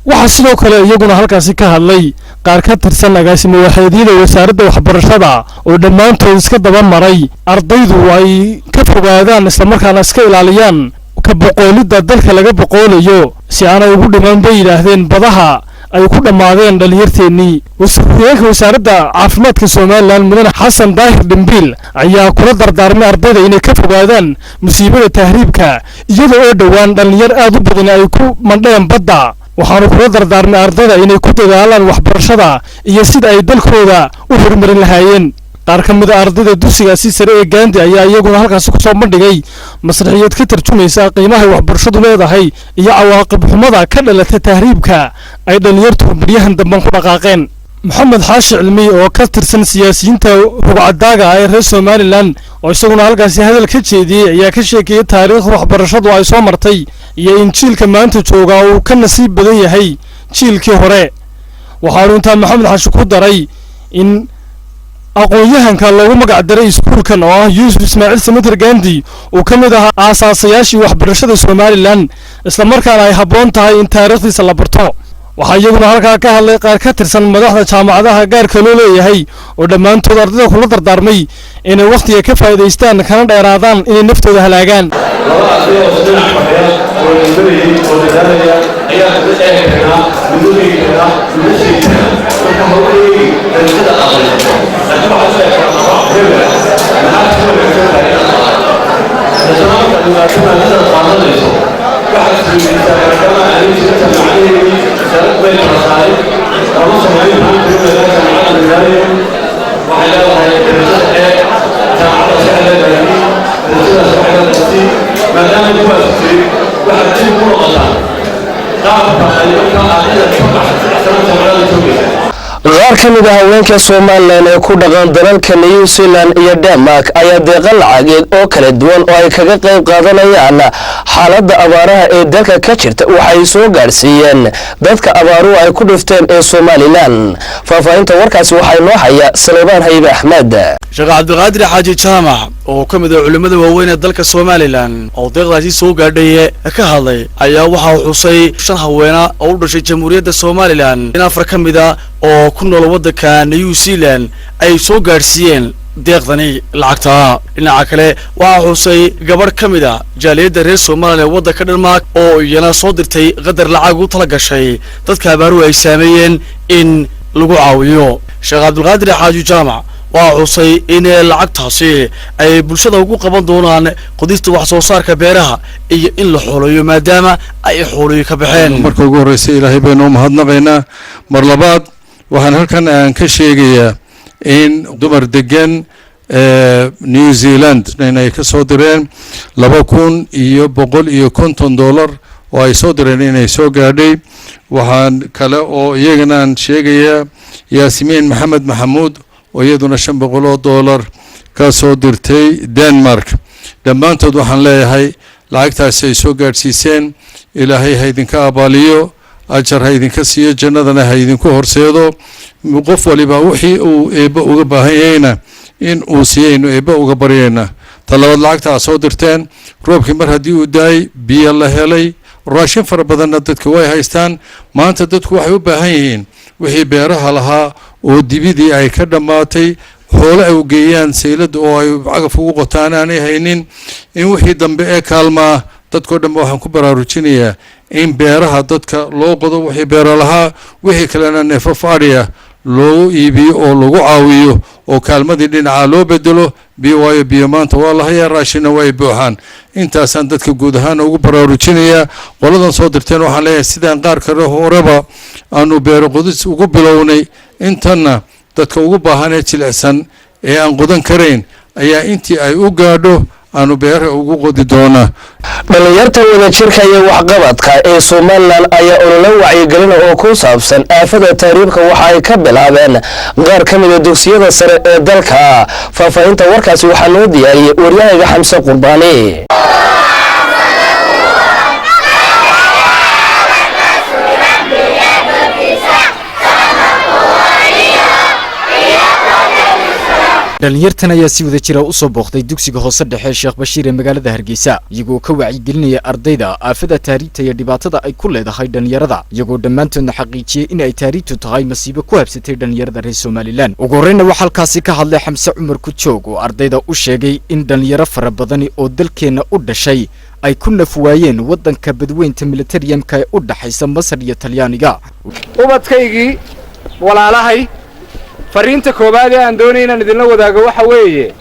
S4: Waxaa sidoo kale iyaguna halkaasi ka hadlay qaar ka tirsan agaasimo waxeedyada wasaaradda waxbarashada oo dhammaantood iska daba maray ardaydu ay ka fogaadaan islamarkaana iska ilaaliyaan ka boqoolidda dalka laga boqoolayo, si aanay ugu dhiman, bay yidhaahdeen, badaha ay ku dhammaadeen dhalinyarteennii. Wasiir-ku-xigeenka wasaaradda caafimaadka Somaliland, Mudane Xasan Daahir Dhimbiil, ayaa kula dardaarmay ardayda inay ka fogaadaan musiibada tahriibka, iyada oo dhowaan dhallinyar aad u badan ay ku mandheen badda. Waxaanu kula dardaarmay ardayda inay ku dadaalaan waxbarashada iyo sida ay dalkooda u horumarin lahaayeen. Qaar ka mid a ardayda dugsigaasi sare ee Gandi ayaa iyaguna halkaasi kusoo bandhigay masraxiyad ka tarjumaysa qiimahay waxbarashadu leedahay iyo cawaaqib xumada ka dhalata tahriibka ay dhallinyartu baryahan damban ku dhaqaaqeen. Maxamed Xaashi Cilmi oo ka tirsan siyaasiyiinta rugcadaaga ah ee reer Somaliland oo isaguna halkaasi hadal ka jeediyey ayaa ka sheekeeyey taariikhda waxbarashadu ay soo martay iyo in jiilka maanta joogaa uu ka nasiib badan yahay jiilkii hore. Waxaanu intaa Maxamed Xaashi ku daray in aqoon-yahanka loogu magac daray iskuulkan oo ah Yuusuf Ismaaciil Samater Gandi uu ka mid ahaa aasaasayaashii waxbarashada Somaliland, islamarkaana ay habboon tahay in taariikhdiisa la barto. Waxaa iyaguna halkaa ka hadlay qaar ka tirsan madaxda jaamacadaha gaarka loo leeyahay oo dhammaantood ardayda kula dardaarmay inay wakhtiga ka faa'iidaystaan kana dheeraadaan inay naftooda halaagaan.
S6: Laba arday oo dhinac fadhiya oo ilmanayay oo dadaalaya ayaa mid eegi karnaa, mid u dhigi karnaa, mid u sheegi karnaa. Marka ha u eegi darajada aad haysato, laakiin waxaad u eegtaa hebel maxaad ku wanaagsan tahay inaad qaadato. Haddana markaad ogaato maadadaad qaadanayso, waxaad isweydiisaa, maadaama aanay jirin jaamacadeedii, wasaarad bay kala saarin, lama samayn maxaan kugu leedahay. Jaamacadda nidaamyo waxay leedahay darajada E, jaamacaddaas waxay leedahay B, darajadaas waxay leedahay C. Maadaama kuwaas jirin, waxaad dib ugu noqotaa qaabka ay markaa ardayda ka baxay 3 sano jaamacada joogaysa.
S1: Qaar ka mid ah haweenka Somaliland ee ku dhaqan dalalka New Zealand iyo Denmark ayaa deeqa lacageed oo kala duwan oo ay kaga qayb qaadanayaan xaaladda abaaraha ee dalka ka jirta waxay soo gaadhsiiyeen dadka abaaruhu ay ku dhifteen ee Somaliland. Faahfaahinta warkaasi waxaa inoo haya Saleebaan Haybe Axmed.
S7: Sheekh Cabdiqaadir Xaaji Jaamac oo ka mid ah culimmada waaweyn ee dalka Somaliland oo deeqdaasi soo gaadhay ka hadlay ayaa waxa uu xusay shan haweena oo u dhashay Jamhuuriyadda Somaliland in afar ka mid a oo ku nool waddanka New Zealand ay soo gaadhsiiyeen deeqdani lacagta. Dhinaca kale, waxaa xusay gabadh ka mid a jaaliyadda reer Somaliland ee waddanka Dhanmaark oo iyana soo dirtay qadar lacag u tala gashay dadka abaaruhu ay saameeyeen in lagu caawiyo. Sheekh Cabdulqaadir Xaaji Jaamac waa xusay in lacagtaasi ay bulshada ugu qaban doonaan qodista wax soo saarka beeraha iyo in la xoolayo, maadaama ay xoolayo ka baxeen.
S8: Marka ugu horreysa Ilaahay baynu u mahadnaqaynaa. Mar labaad waxaan halkan aan ka sheegayaa in dumar degan New Zealand inay ka soo direen $2,150 oo ay soo direen inay soo gaadhay. Waxaan kale oo iyagana aan sheegayaa Yaasimiin Maxamed Maxamuud oo iyaduna $500 ka soo dirtay Denmark. Dhammaantood waxaan leeyahay lacagtaasi ay soo gaadhsiiseen Ilaahay ha idinka abaaliyo, ajar ha idinka siiyo, jannadana ha idinku horseedo. Qof waliba wixii uu Eebbe uga baahan yahayna in uu siiyaynu Eebbe uga baryayna. Ta labaad, lacagta aad soo dirteen, roobkii mar haddii uu daay, biyo la helay, raashin fara badanna dadka way haystaan. Maanta dadku waxay u baahan yihiin wixii beeraha lahaa oo dibidii ay ka dhammaatay, xoole ay u geeyaan sayladda oo ay cagaf ugu qotaan aanay haynin, in wixii dambe ee kaalmaa dadkao dhan waxaan ku baraarujinayaa in beeraha dadka loo qodo, wixii beero lahaa, wixii kalena neefaf adhiya. Loogu iibiyo oo lagu caawiyo oo kaalmadii dhinaca loo bedelo biyo, waayo biyo maanta waa la hayaa, raashinna waa ay buuxaan. Intaasaan dadka guud ahaan ugu baraarujinayaa. Qoladan soo dirteen waxaan leeyahay, sidaan qaar kale horeba aanu beero qodis ugu bilownay, intanna dadka ugu baahan ee jilicsan ee aan qodan karayn ayaa intii ay u gaadho aanu beeraha ugu qodi doonaa.
S1: Dhallinyarta wadajirka iyo waxqabadka ee Somaliland ayaa ololo wacyigelina oo ku saabsan aafada tahriibka waxa ay ka bilaabeen qaar ka mida dugsiyada sare ee dalka. Faahfaahinta warkaasi waxaa loo diyaariyey waryahayga Xamse Qurbaani.
S9: Dhalinyartan ayaa si wada jira u soo booqday dugsiga hoose dhexe Sheekh Bashiir ee magaalada Hargeysa, iyagoo ka wacyigelinaya ardayda aafada tahriibta iyo dhibaatada ay ku leedahay dhalinyarada, iyagoo dhammaantoodna xaqiijiyey in ay tahriibtu tahay masiibo ku habsatay dhalinyarada reer Somaliland. Ugu horreyna waxaa halkaasi ka hadlay Xamse Cumar Kujoog oo ardayda u sheegay in dhalinyaro fara badani oo dalkeenna u dhashay ay ku naf waayeen waddanka badweynta Militeriyamka ee u dhaxaysa Masar iyo Talyaaniga.
S11: Ubadkaygii walaalahay, farriinta koowaad ee aan doonay inaan idinla wadaago waxa weeye: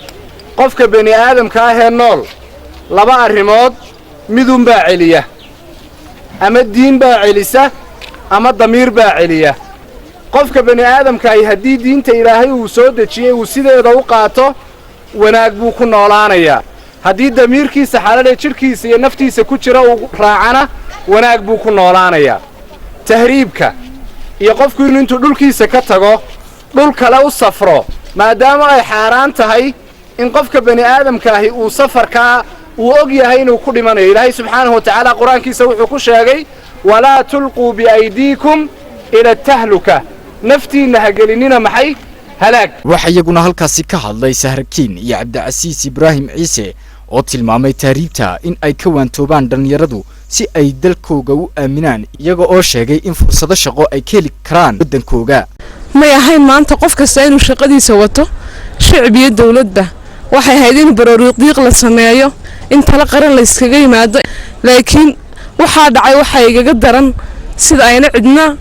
S11: qofka bini aadamka ah ee nool laba arrimood midunbaa celiya, ama diin baa celisa ama damiir baa celiya. Qofka bini aadamkaahi haddii diinta Ilaahay uu soo dejiyey uu sideeda u qaato, wanaag buu ku noolaanayaa. Haddii damiirkiisa xalalee jidhkiisa iyo naftiisa ku jira uu raacana, wanaag buu ku noolaanayaa. Tahriibka iyo qofku inu intuu dhulkiisa ka tago dhul kale u safro, maadaama ay xaaraan tahay in qofka bani aadamkaahi uu safarkaa uu og yahay inuu ku dhimanayo. Ilaahay subxaanahu wa tacaala qur-aankiisa wuxuu ku sheegay: "Walaa tulquu biaydiikum ila tahluka", naftiinna ha gelinina maxay? Halaag.
S9: Waxaa iyaguna halkaasi ka hadlay Sahrakiin iyo Cabdicasiis Ibraahim Ciise oo tilmaamay tahriibta in ay ka waantoobaan dhallinyaradu si ay dalkooga u aaminaan, iyaga oo sheegay in fursado shaqo ay ka heli karaan waddankooga.
S12: May ahayn maanta qof kasta inuu shaqadiisa wato, shicib iyo dowladba. Waxay ahayd in barooriiqdiiq la sameeyo, in talo qaran la yskaga yimaado, laakiin waxaa dhacay waxaa igaga daran sida ayna cidna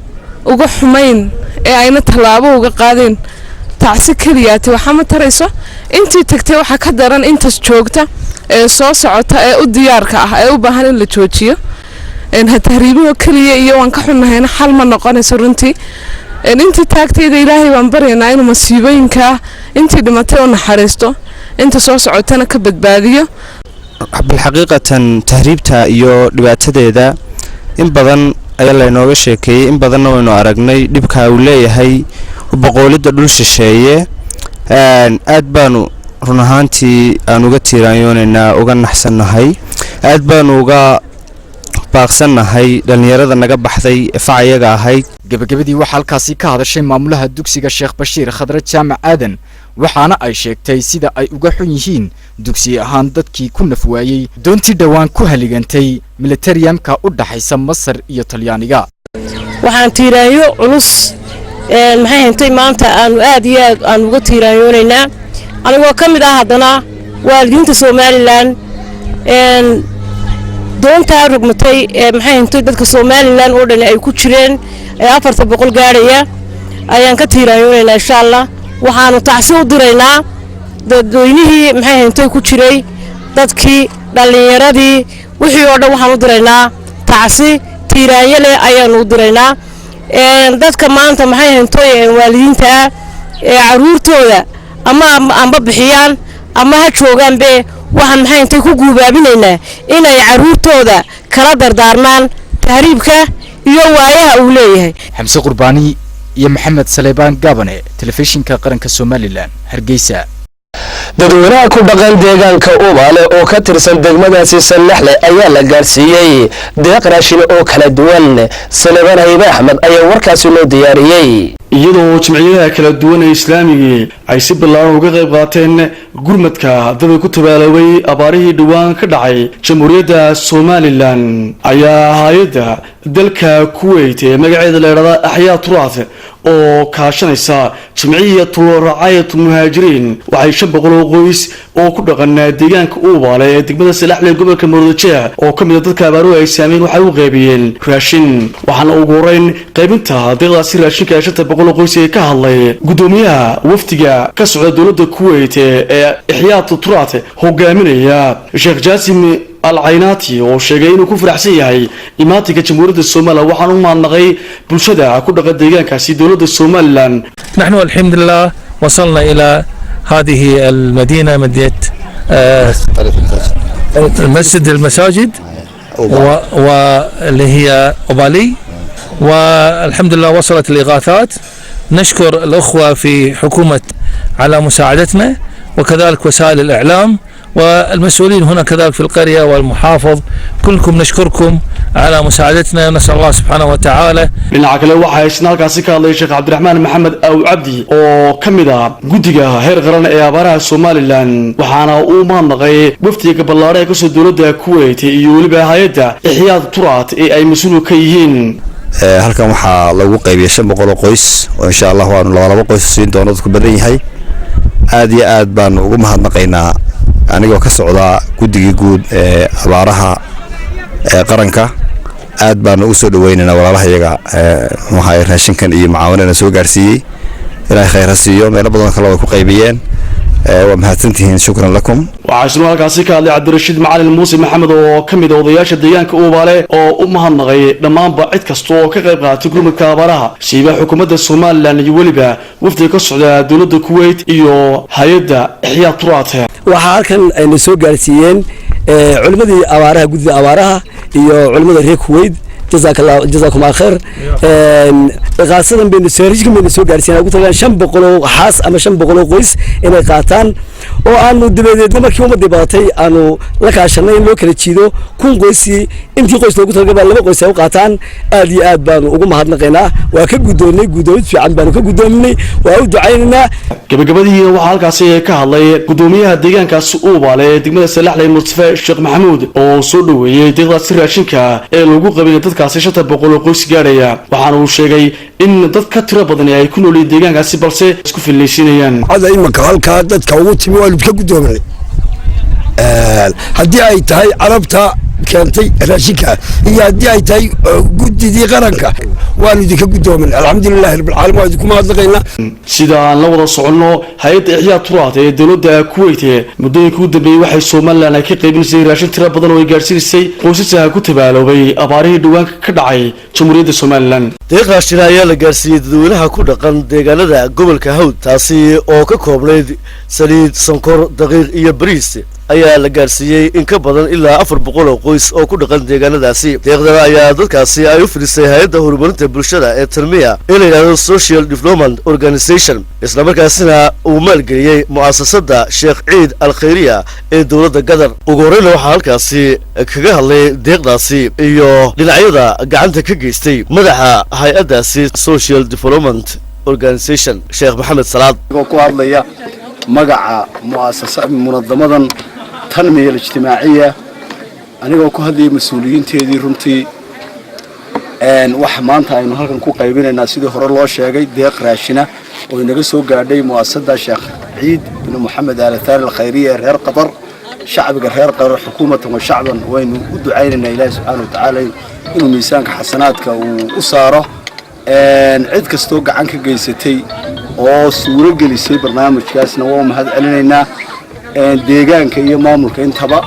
S12: uga xumayn ee ayna tallaabo uga qaadeen. Tacsi keliyaate waxaa ma tarayso intii tagtay. Waxaa ka daran intaas joogta ee soo socota ee u diyaarka ah ee u baahan in la joojiyo. Tahriibahoo keliya iyo waan ka xunnahayna xal ma noqonayso runtii. Intii taagtayda Ilaahay baan baryaynaa inuu masiibooyinkaa intii dhimatay u naxariisto, inta soo socotana ka badbaadiyo.
S13: Bilxaqiiqatan, tahriibta iyo dhibaatadeeda in badan ayaa laynooga sheekeeyey, in badanna waynu aragnay dhibka uu leeyahay boqoolidda dhul shisheeye. Aad baanu run ahaantii aan uga tiiraanyoonaynaa, uga naxsannahay, aad baanu uga baaqsannahay dhallinyarada naga baxday facayaga ahayd.
S9: Gebagabadii waxaa halkaasi ka hadashay maamulaha dugsiga Sheekh Bashiir, Khadre Jaamac Aadan, waxaana ay sheegtay sida ay uga xun yihiin dugsiye ahaan dadkii ku naf waayey doontii dhowaan ku haligantay militariyamka u dhaxaysa Masar iyo Talyaaniga.
S14: Waxaan tiiraanyo culus, maxay hantay, maanta aanu aad iyo aad aan uga tiiraanyoonaynaa, anigoo ka mid ah haddana waalidiinta Somaliland, doontaa rogmatay ee maxay hantay dadka Somaliland oo dhan ay ku jireen ee 400 gaadhaya ayaan ka tiiraanyoonaynaa. Insha Allah waxaanu tacsi u diraynaa dadweynihii maxay hantay ku jiray, dadkii dhallinyaradii, wixii oo dhan waxaan u diraynaa tacsi tiiraanyo leh ayaanu u diraynaa. Dadka maanta maxay hantay waalidiinta ah ee carruurtooda ama amba bixiyaan ama ha joogaanbe, waxaan maxay intay ku guubaabinaynaa inay carruurtooda kala dardaarmaan tahriibka iyo waayaha uu leeyahay.
S9: Xamse Qurbaani iyo Maxamed Saleebaan Gaabane, Telefishinka Qaranka Somaliland, Hargeysa.
S1: Dadweynaha ku dhaqan deegaanka Ubaale oo ka tirsan degmadaasi Sallaxle ayaa la gaarsiiyey deeq raashin oo kala duwan. Salebaan Haybe Axmed ayaa warkaasi loo diyaariyey.
S7: Iyadoo jimciyadaha kala duwan ee islaamigii ay si ballaaran uga qayb qaateen gurmadka dabay ku tabaaloobay abaarihii dhowaan ka dhacay Jamhuuriyadda Somaliland, ayaa hay-adda dalka Kuwait ee magaceeda la idhahda Axyaa Turaat Oo kaashanaysa Jamciyatu Racaayat Muhaajiriin waxay 500 oo qoys oo ku dhaqan deegaanka Uubaale ee degmada Salaxle, gobolka Maroodijeex, oo ka mid ah dadka abaaruhu ay saameyn, waxay u qaybiyeen raashin. Waxaana ugu horeyn qaybinta deeqdaasi raashinka ee 500 oo qoys ee ka hadlay gudoomiyaha wafdiga ka socda dowladda Kuwait ee Ixyaat Turaat hogaaminaya, Sheekh Jaasim Alcaynaati, oo sheegay inuu ku faraxsan yahay imaatinka Jamhuuriyadda Somaliland. Waxaan u mahadnaqay bulshada ku dhaqan deegaankaasi, dowladda Somaliland.
S15: نحن الحمد لله وصلنا إلى هذه المدينة، مدينة المسجد المساجد واللي هي أوبالي، والحمد لله وصلت الإغاثات. نشكر الأخوة في حكومة على مساعدتنا، وكذلك وسائل الإعلام والمسؤولين هنا كذلك في القرية والمحافظ، كلكم نشكركم على مساعدتنا. نسأل الله سبحانه وتعالى
S7: Dhinaca kale waxaa isna halkaasi ka hadlay Sheekh Cabdiraxmaan Maxamed Aw Cabdi oo ka mid ah guddiga heer qaran ee abaaraha Somaliland, waxaana uu mahadnaqay wafdiga ballaadhan ee kasoo dowladda Kuwait iyo weliba hay-adda Ixyaad Turaat ee ay mas-uul ka yihiin.
S16: Halkan waxaa lagu qaybiyay 500 oo qoys oo insha Allah waanu laba laba qoys siin doono, dadku badan yahay. Aad iyo aad baanu ugu mahadnaqaynaa. Anigoo ka socda guddigii guud ee abaaraha ee qaranka, aad baanu ugu soo dhaweynaynaa walaalaha iyaga muxuu ahaye raashinkan iyo mucaawanana soo gaarsiiyey. Ilaahay khayr ha siiyo. Meelo badan kale way ku qaybiyeen. Waa mahadsantihiin, shukran lakum.
S7: Waxaa isna halkaasi ka hadlay Cabdirashiid Macalin Muuse Maxamed oo ka mid ah odayaasha deegaanka Uubaale, oo u mahadnaqay dhammaanba cid kasta oo ka qayb qaadatay gurmadka abaaraha, siiba xukuumadda Somaliland iyo weliba wafdiga ka socda dowladda Kuwait iyo hay-adda Ixyaa Turaat.
S17: Waxaa halkan ayna soo gaarsiiyeen culimmadii abaaraha, guddida abaaraha iyo culimmada reer Kuwait. Jazaakum Allah khayr. Iqaasadan baynu raashinkan baynu soo gaarsiiyeen ugu tagaan 500 oo xaas ama 500 oo qoys inay qaataan, oo aanu dabadeedna markii ummadii badatay aanu la kaashanay in loo kala jiido 1000 qoysii, intii qoys loogu talagalay baa laba qoys ay u qaataan. Aad iyo aad baanu ugu mahadnaqaynaa. Waa ka guddoonnay, guddoomid fiican baanu ka guddoominay, waa u ducaynaynaa.
S7: Gabagabadii waxaa halkaasi ka hadlay gudoomiyaha deegaankaasi Uubaale ee degmada Salaxley, Mustafe Sheekh Maxamuud, oo soo dhoweeyey deeqdaasi raashinka ee lagu qabinay dadkaasi 500 oo qoys gaadhaya. Waxaana uu sheegay in dad ka tiro badani ay ku noolyihiin deegaankaasi, balse isku fillaysiinayaan.
S18: Cada imanka halkaa dadka ugu timi waanu ka guddoominay, haddii ay tahay Carabta keentay raashinka iyo haddii ay tahay guddidii qaranka, waanu idinka guddoominay. Alxamdulilahi rabbilcaalamiin, waa idinku mahadnaqaynaa.
S7: Sida aan la wada soconno, hay-adda Ixyaa Turaat ee dowladda Kuwait muddooyinka ugu dambeeyey waxay Somaliland ay ka qaybinaysay raashin tiro badan oo ay gaadhsiisay qoysasaha ku tabaaloobay abaarihii dhawaanka ka dhacay Jamhuuriyadda Somaliland.
S19: Deeq raashina ayaa la gaarsiiyey dadweynaha ku dhaqan deegaanada gobolka Hawd, taasi oo ka koobnayd saliid, sonkor, daqiiq iyo bariis ayaa la gaarsiiyey in ka badan ilaa 400 oo qoys oo ku dhaqan deegaanadaasi. Deeqdana ayaa dadkaasi ay u fidhisay hay-adda horumarinta bulshada ee Tanmiya ee la yidhahdo Social Development Organization, islamarkaasina uu maalgeliyey mu'asasada Sheekh Ciid Al Khayriya ee dowladda Qatar. Ugu horreyna waxaa halkaasi kaga hadlay deeqdaasi iyo dhinacyada gacanta ka geystay madaxa hay-addaasi Social Development Organization, Sheekh Maxamed Salaad.
S26: Ku hadlaya magaca mu'asasa munadamadan Tanmiya Alijtimaaciya, anigoo ku hadlayay mas-uuliyiinteedii, runtii waxa maanta aynu halkan ku qaybinaynaa, sidii hore loo sheegay, deeq raashina oo inaga soo gaadhay mu'asasada Sheekh Ciid bin Moxamed Alathaani Alkhayriya ee reer Qatar. Shacbiga reer Qatar, xukuumatan wa shacban, waynu u ducaynaynaa Ilaahi subxaana watacaala inuu miisaanka xasanaadka uu u saaro. Cid kastoo gacan ka geysatay oo suuro gelisay barnaamijkaasna waa u mahad celinaynaa, deegaanka iyo maamulka intaba.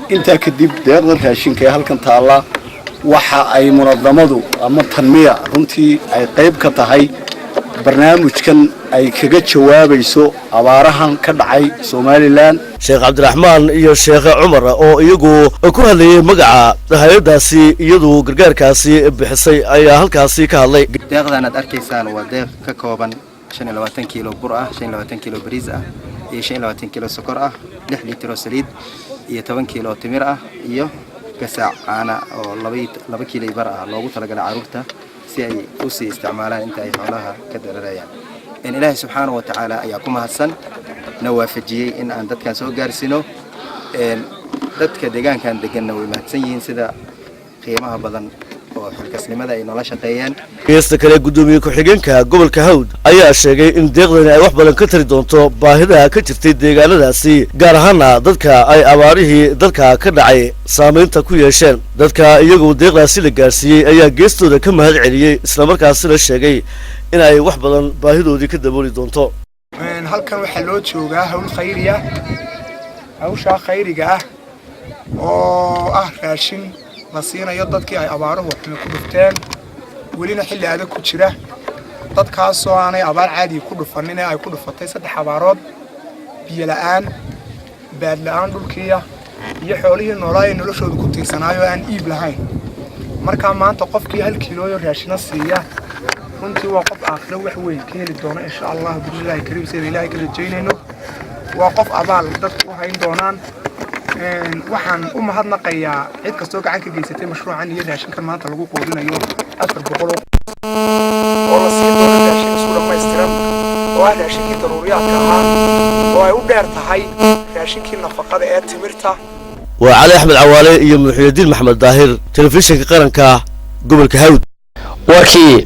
S26: Intaa kadib, deeqdan raashinka ee halkan taalla waxa ay munadamadu ama Tanmiya runtii ay qayb ka tahay barnaamijkan ay kaga jawaabayso abaarahan ka dhacay Somaliland.
S19: Sheekh Cabdiraxmaan iyo Sheekh Cumar oo iyagu ku hadlayay magaca hay-addaasi iyadu gargaarkaasi bixisay ayaa halkaasi ka hadlay.
S27: Deeqdan aad arkaysaan waa deeq ka kooban 25 kiilo bur ah, 25 kiilo bariis ah iyo 25 kiilo sokor ah, 6 litro saliid iyo 10 kiilo timir ah iyo gasaac caana oo 2 kiilo bar ah, loogu talagalay carruurta si ay u sii isticmaalaan inta ay xoolaha ka dararayaan. Ilaahay subxaana wa tacaala ayaa ku mahadsan na waafajiyey in aan dadkan soo gaarsino. Dadka deegaankan deganna way mahadsan yihiin sida qiimaha badan. Oo xilkasnimada ay noola shaqeeyeen.
S19: Geesta kale, guddoomiye ku-xigeenka gobolka Hawd ayaa sheegay in deeqdani ay wax badan ka tari doonto baahida ka jirtay deegaanadaasi, gaar ahaana dadka ay abaarihii dalka ka dhacay saamaynta ku yeesheen. Dadka iyagoo deeqdaasi la gaarsiiyey ayaa geestooda ka mahad celiyey, islamarkaasina sheegay in ay wax badan baahidoodii ka dabooli doonto.
S2: Halkan waxaa loo joogaa hawl khayriya, hawshaa khayriga ah oo ah raashin la siinayo dadkii ay abaaruhu xumi ku dhufteen, welina xilli adag ku jira, dadkaasoo aanay abaar caadiga ku dhufanin ee ay ku dhufatay saddex abaarood: biyo la'aan, baad la'aan dhulkiiya iyo xoolihii noolaa ee noloshooda ku tiirsanaayo aan iib lahayn. Markaa maanta qofkii 1 kiilooyo raashina siiya runtii waa qof aakhiro wax weyn ka heli doona, insha Allah bi'idnillaahi kariim, sida Ilaahay ka rajaynayno. Waa qof abaal dadku u hayn doonaan. Waxaan u mahadnaqayaa cid kastoo gacan ka geysatay mashruucan iyo raashinkan maanta lagu quudinayo 400 oo la siin doono raashin isku dhammaystiran oo ah raashinkii daruuriyaadka ahaa oo ay u dheer tahay raashinkii nafaqada ee timirta.
S19: Waa Cali Axmed Cawaale iyo Muxiyadiin Maxamed Daahir, Telefishinka Qaranka, gobolka Hawd.
S1: Warkii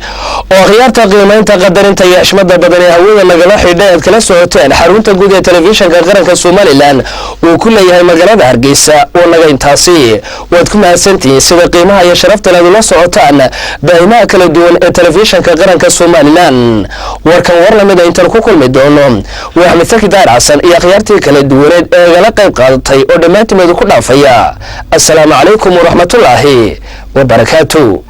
S1: oo akhyaarta qiimaynta, qadarinta iyo xushmada badan ee hawada nagala xidha aad kala socoteen xarunta guud ee Telefishinka Qaranka Somaliland uu ku leeyahay magaalada Hargeysa oo naga intaasi. Waad ku mahadsantihiin sida qiimaha iyo sharaftan aad ula socotaan baahimaha kala duwan ee Telefishinka Qaranka Somaliland. Warkan war lamida intaan ku kulmi doono, waa Axmed Saki Daar Xasan iyo akhyaartii kala duwaneed ee igala qayb qaadatay oo dhammaantimeedu ku dhaafaya: assalaamu calaykum waraxmatullaahi wabarakaatu.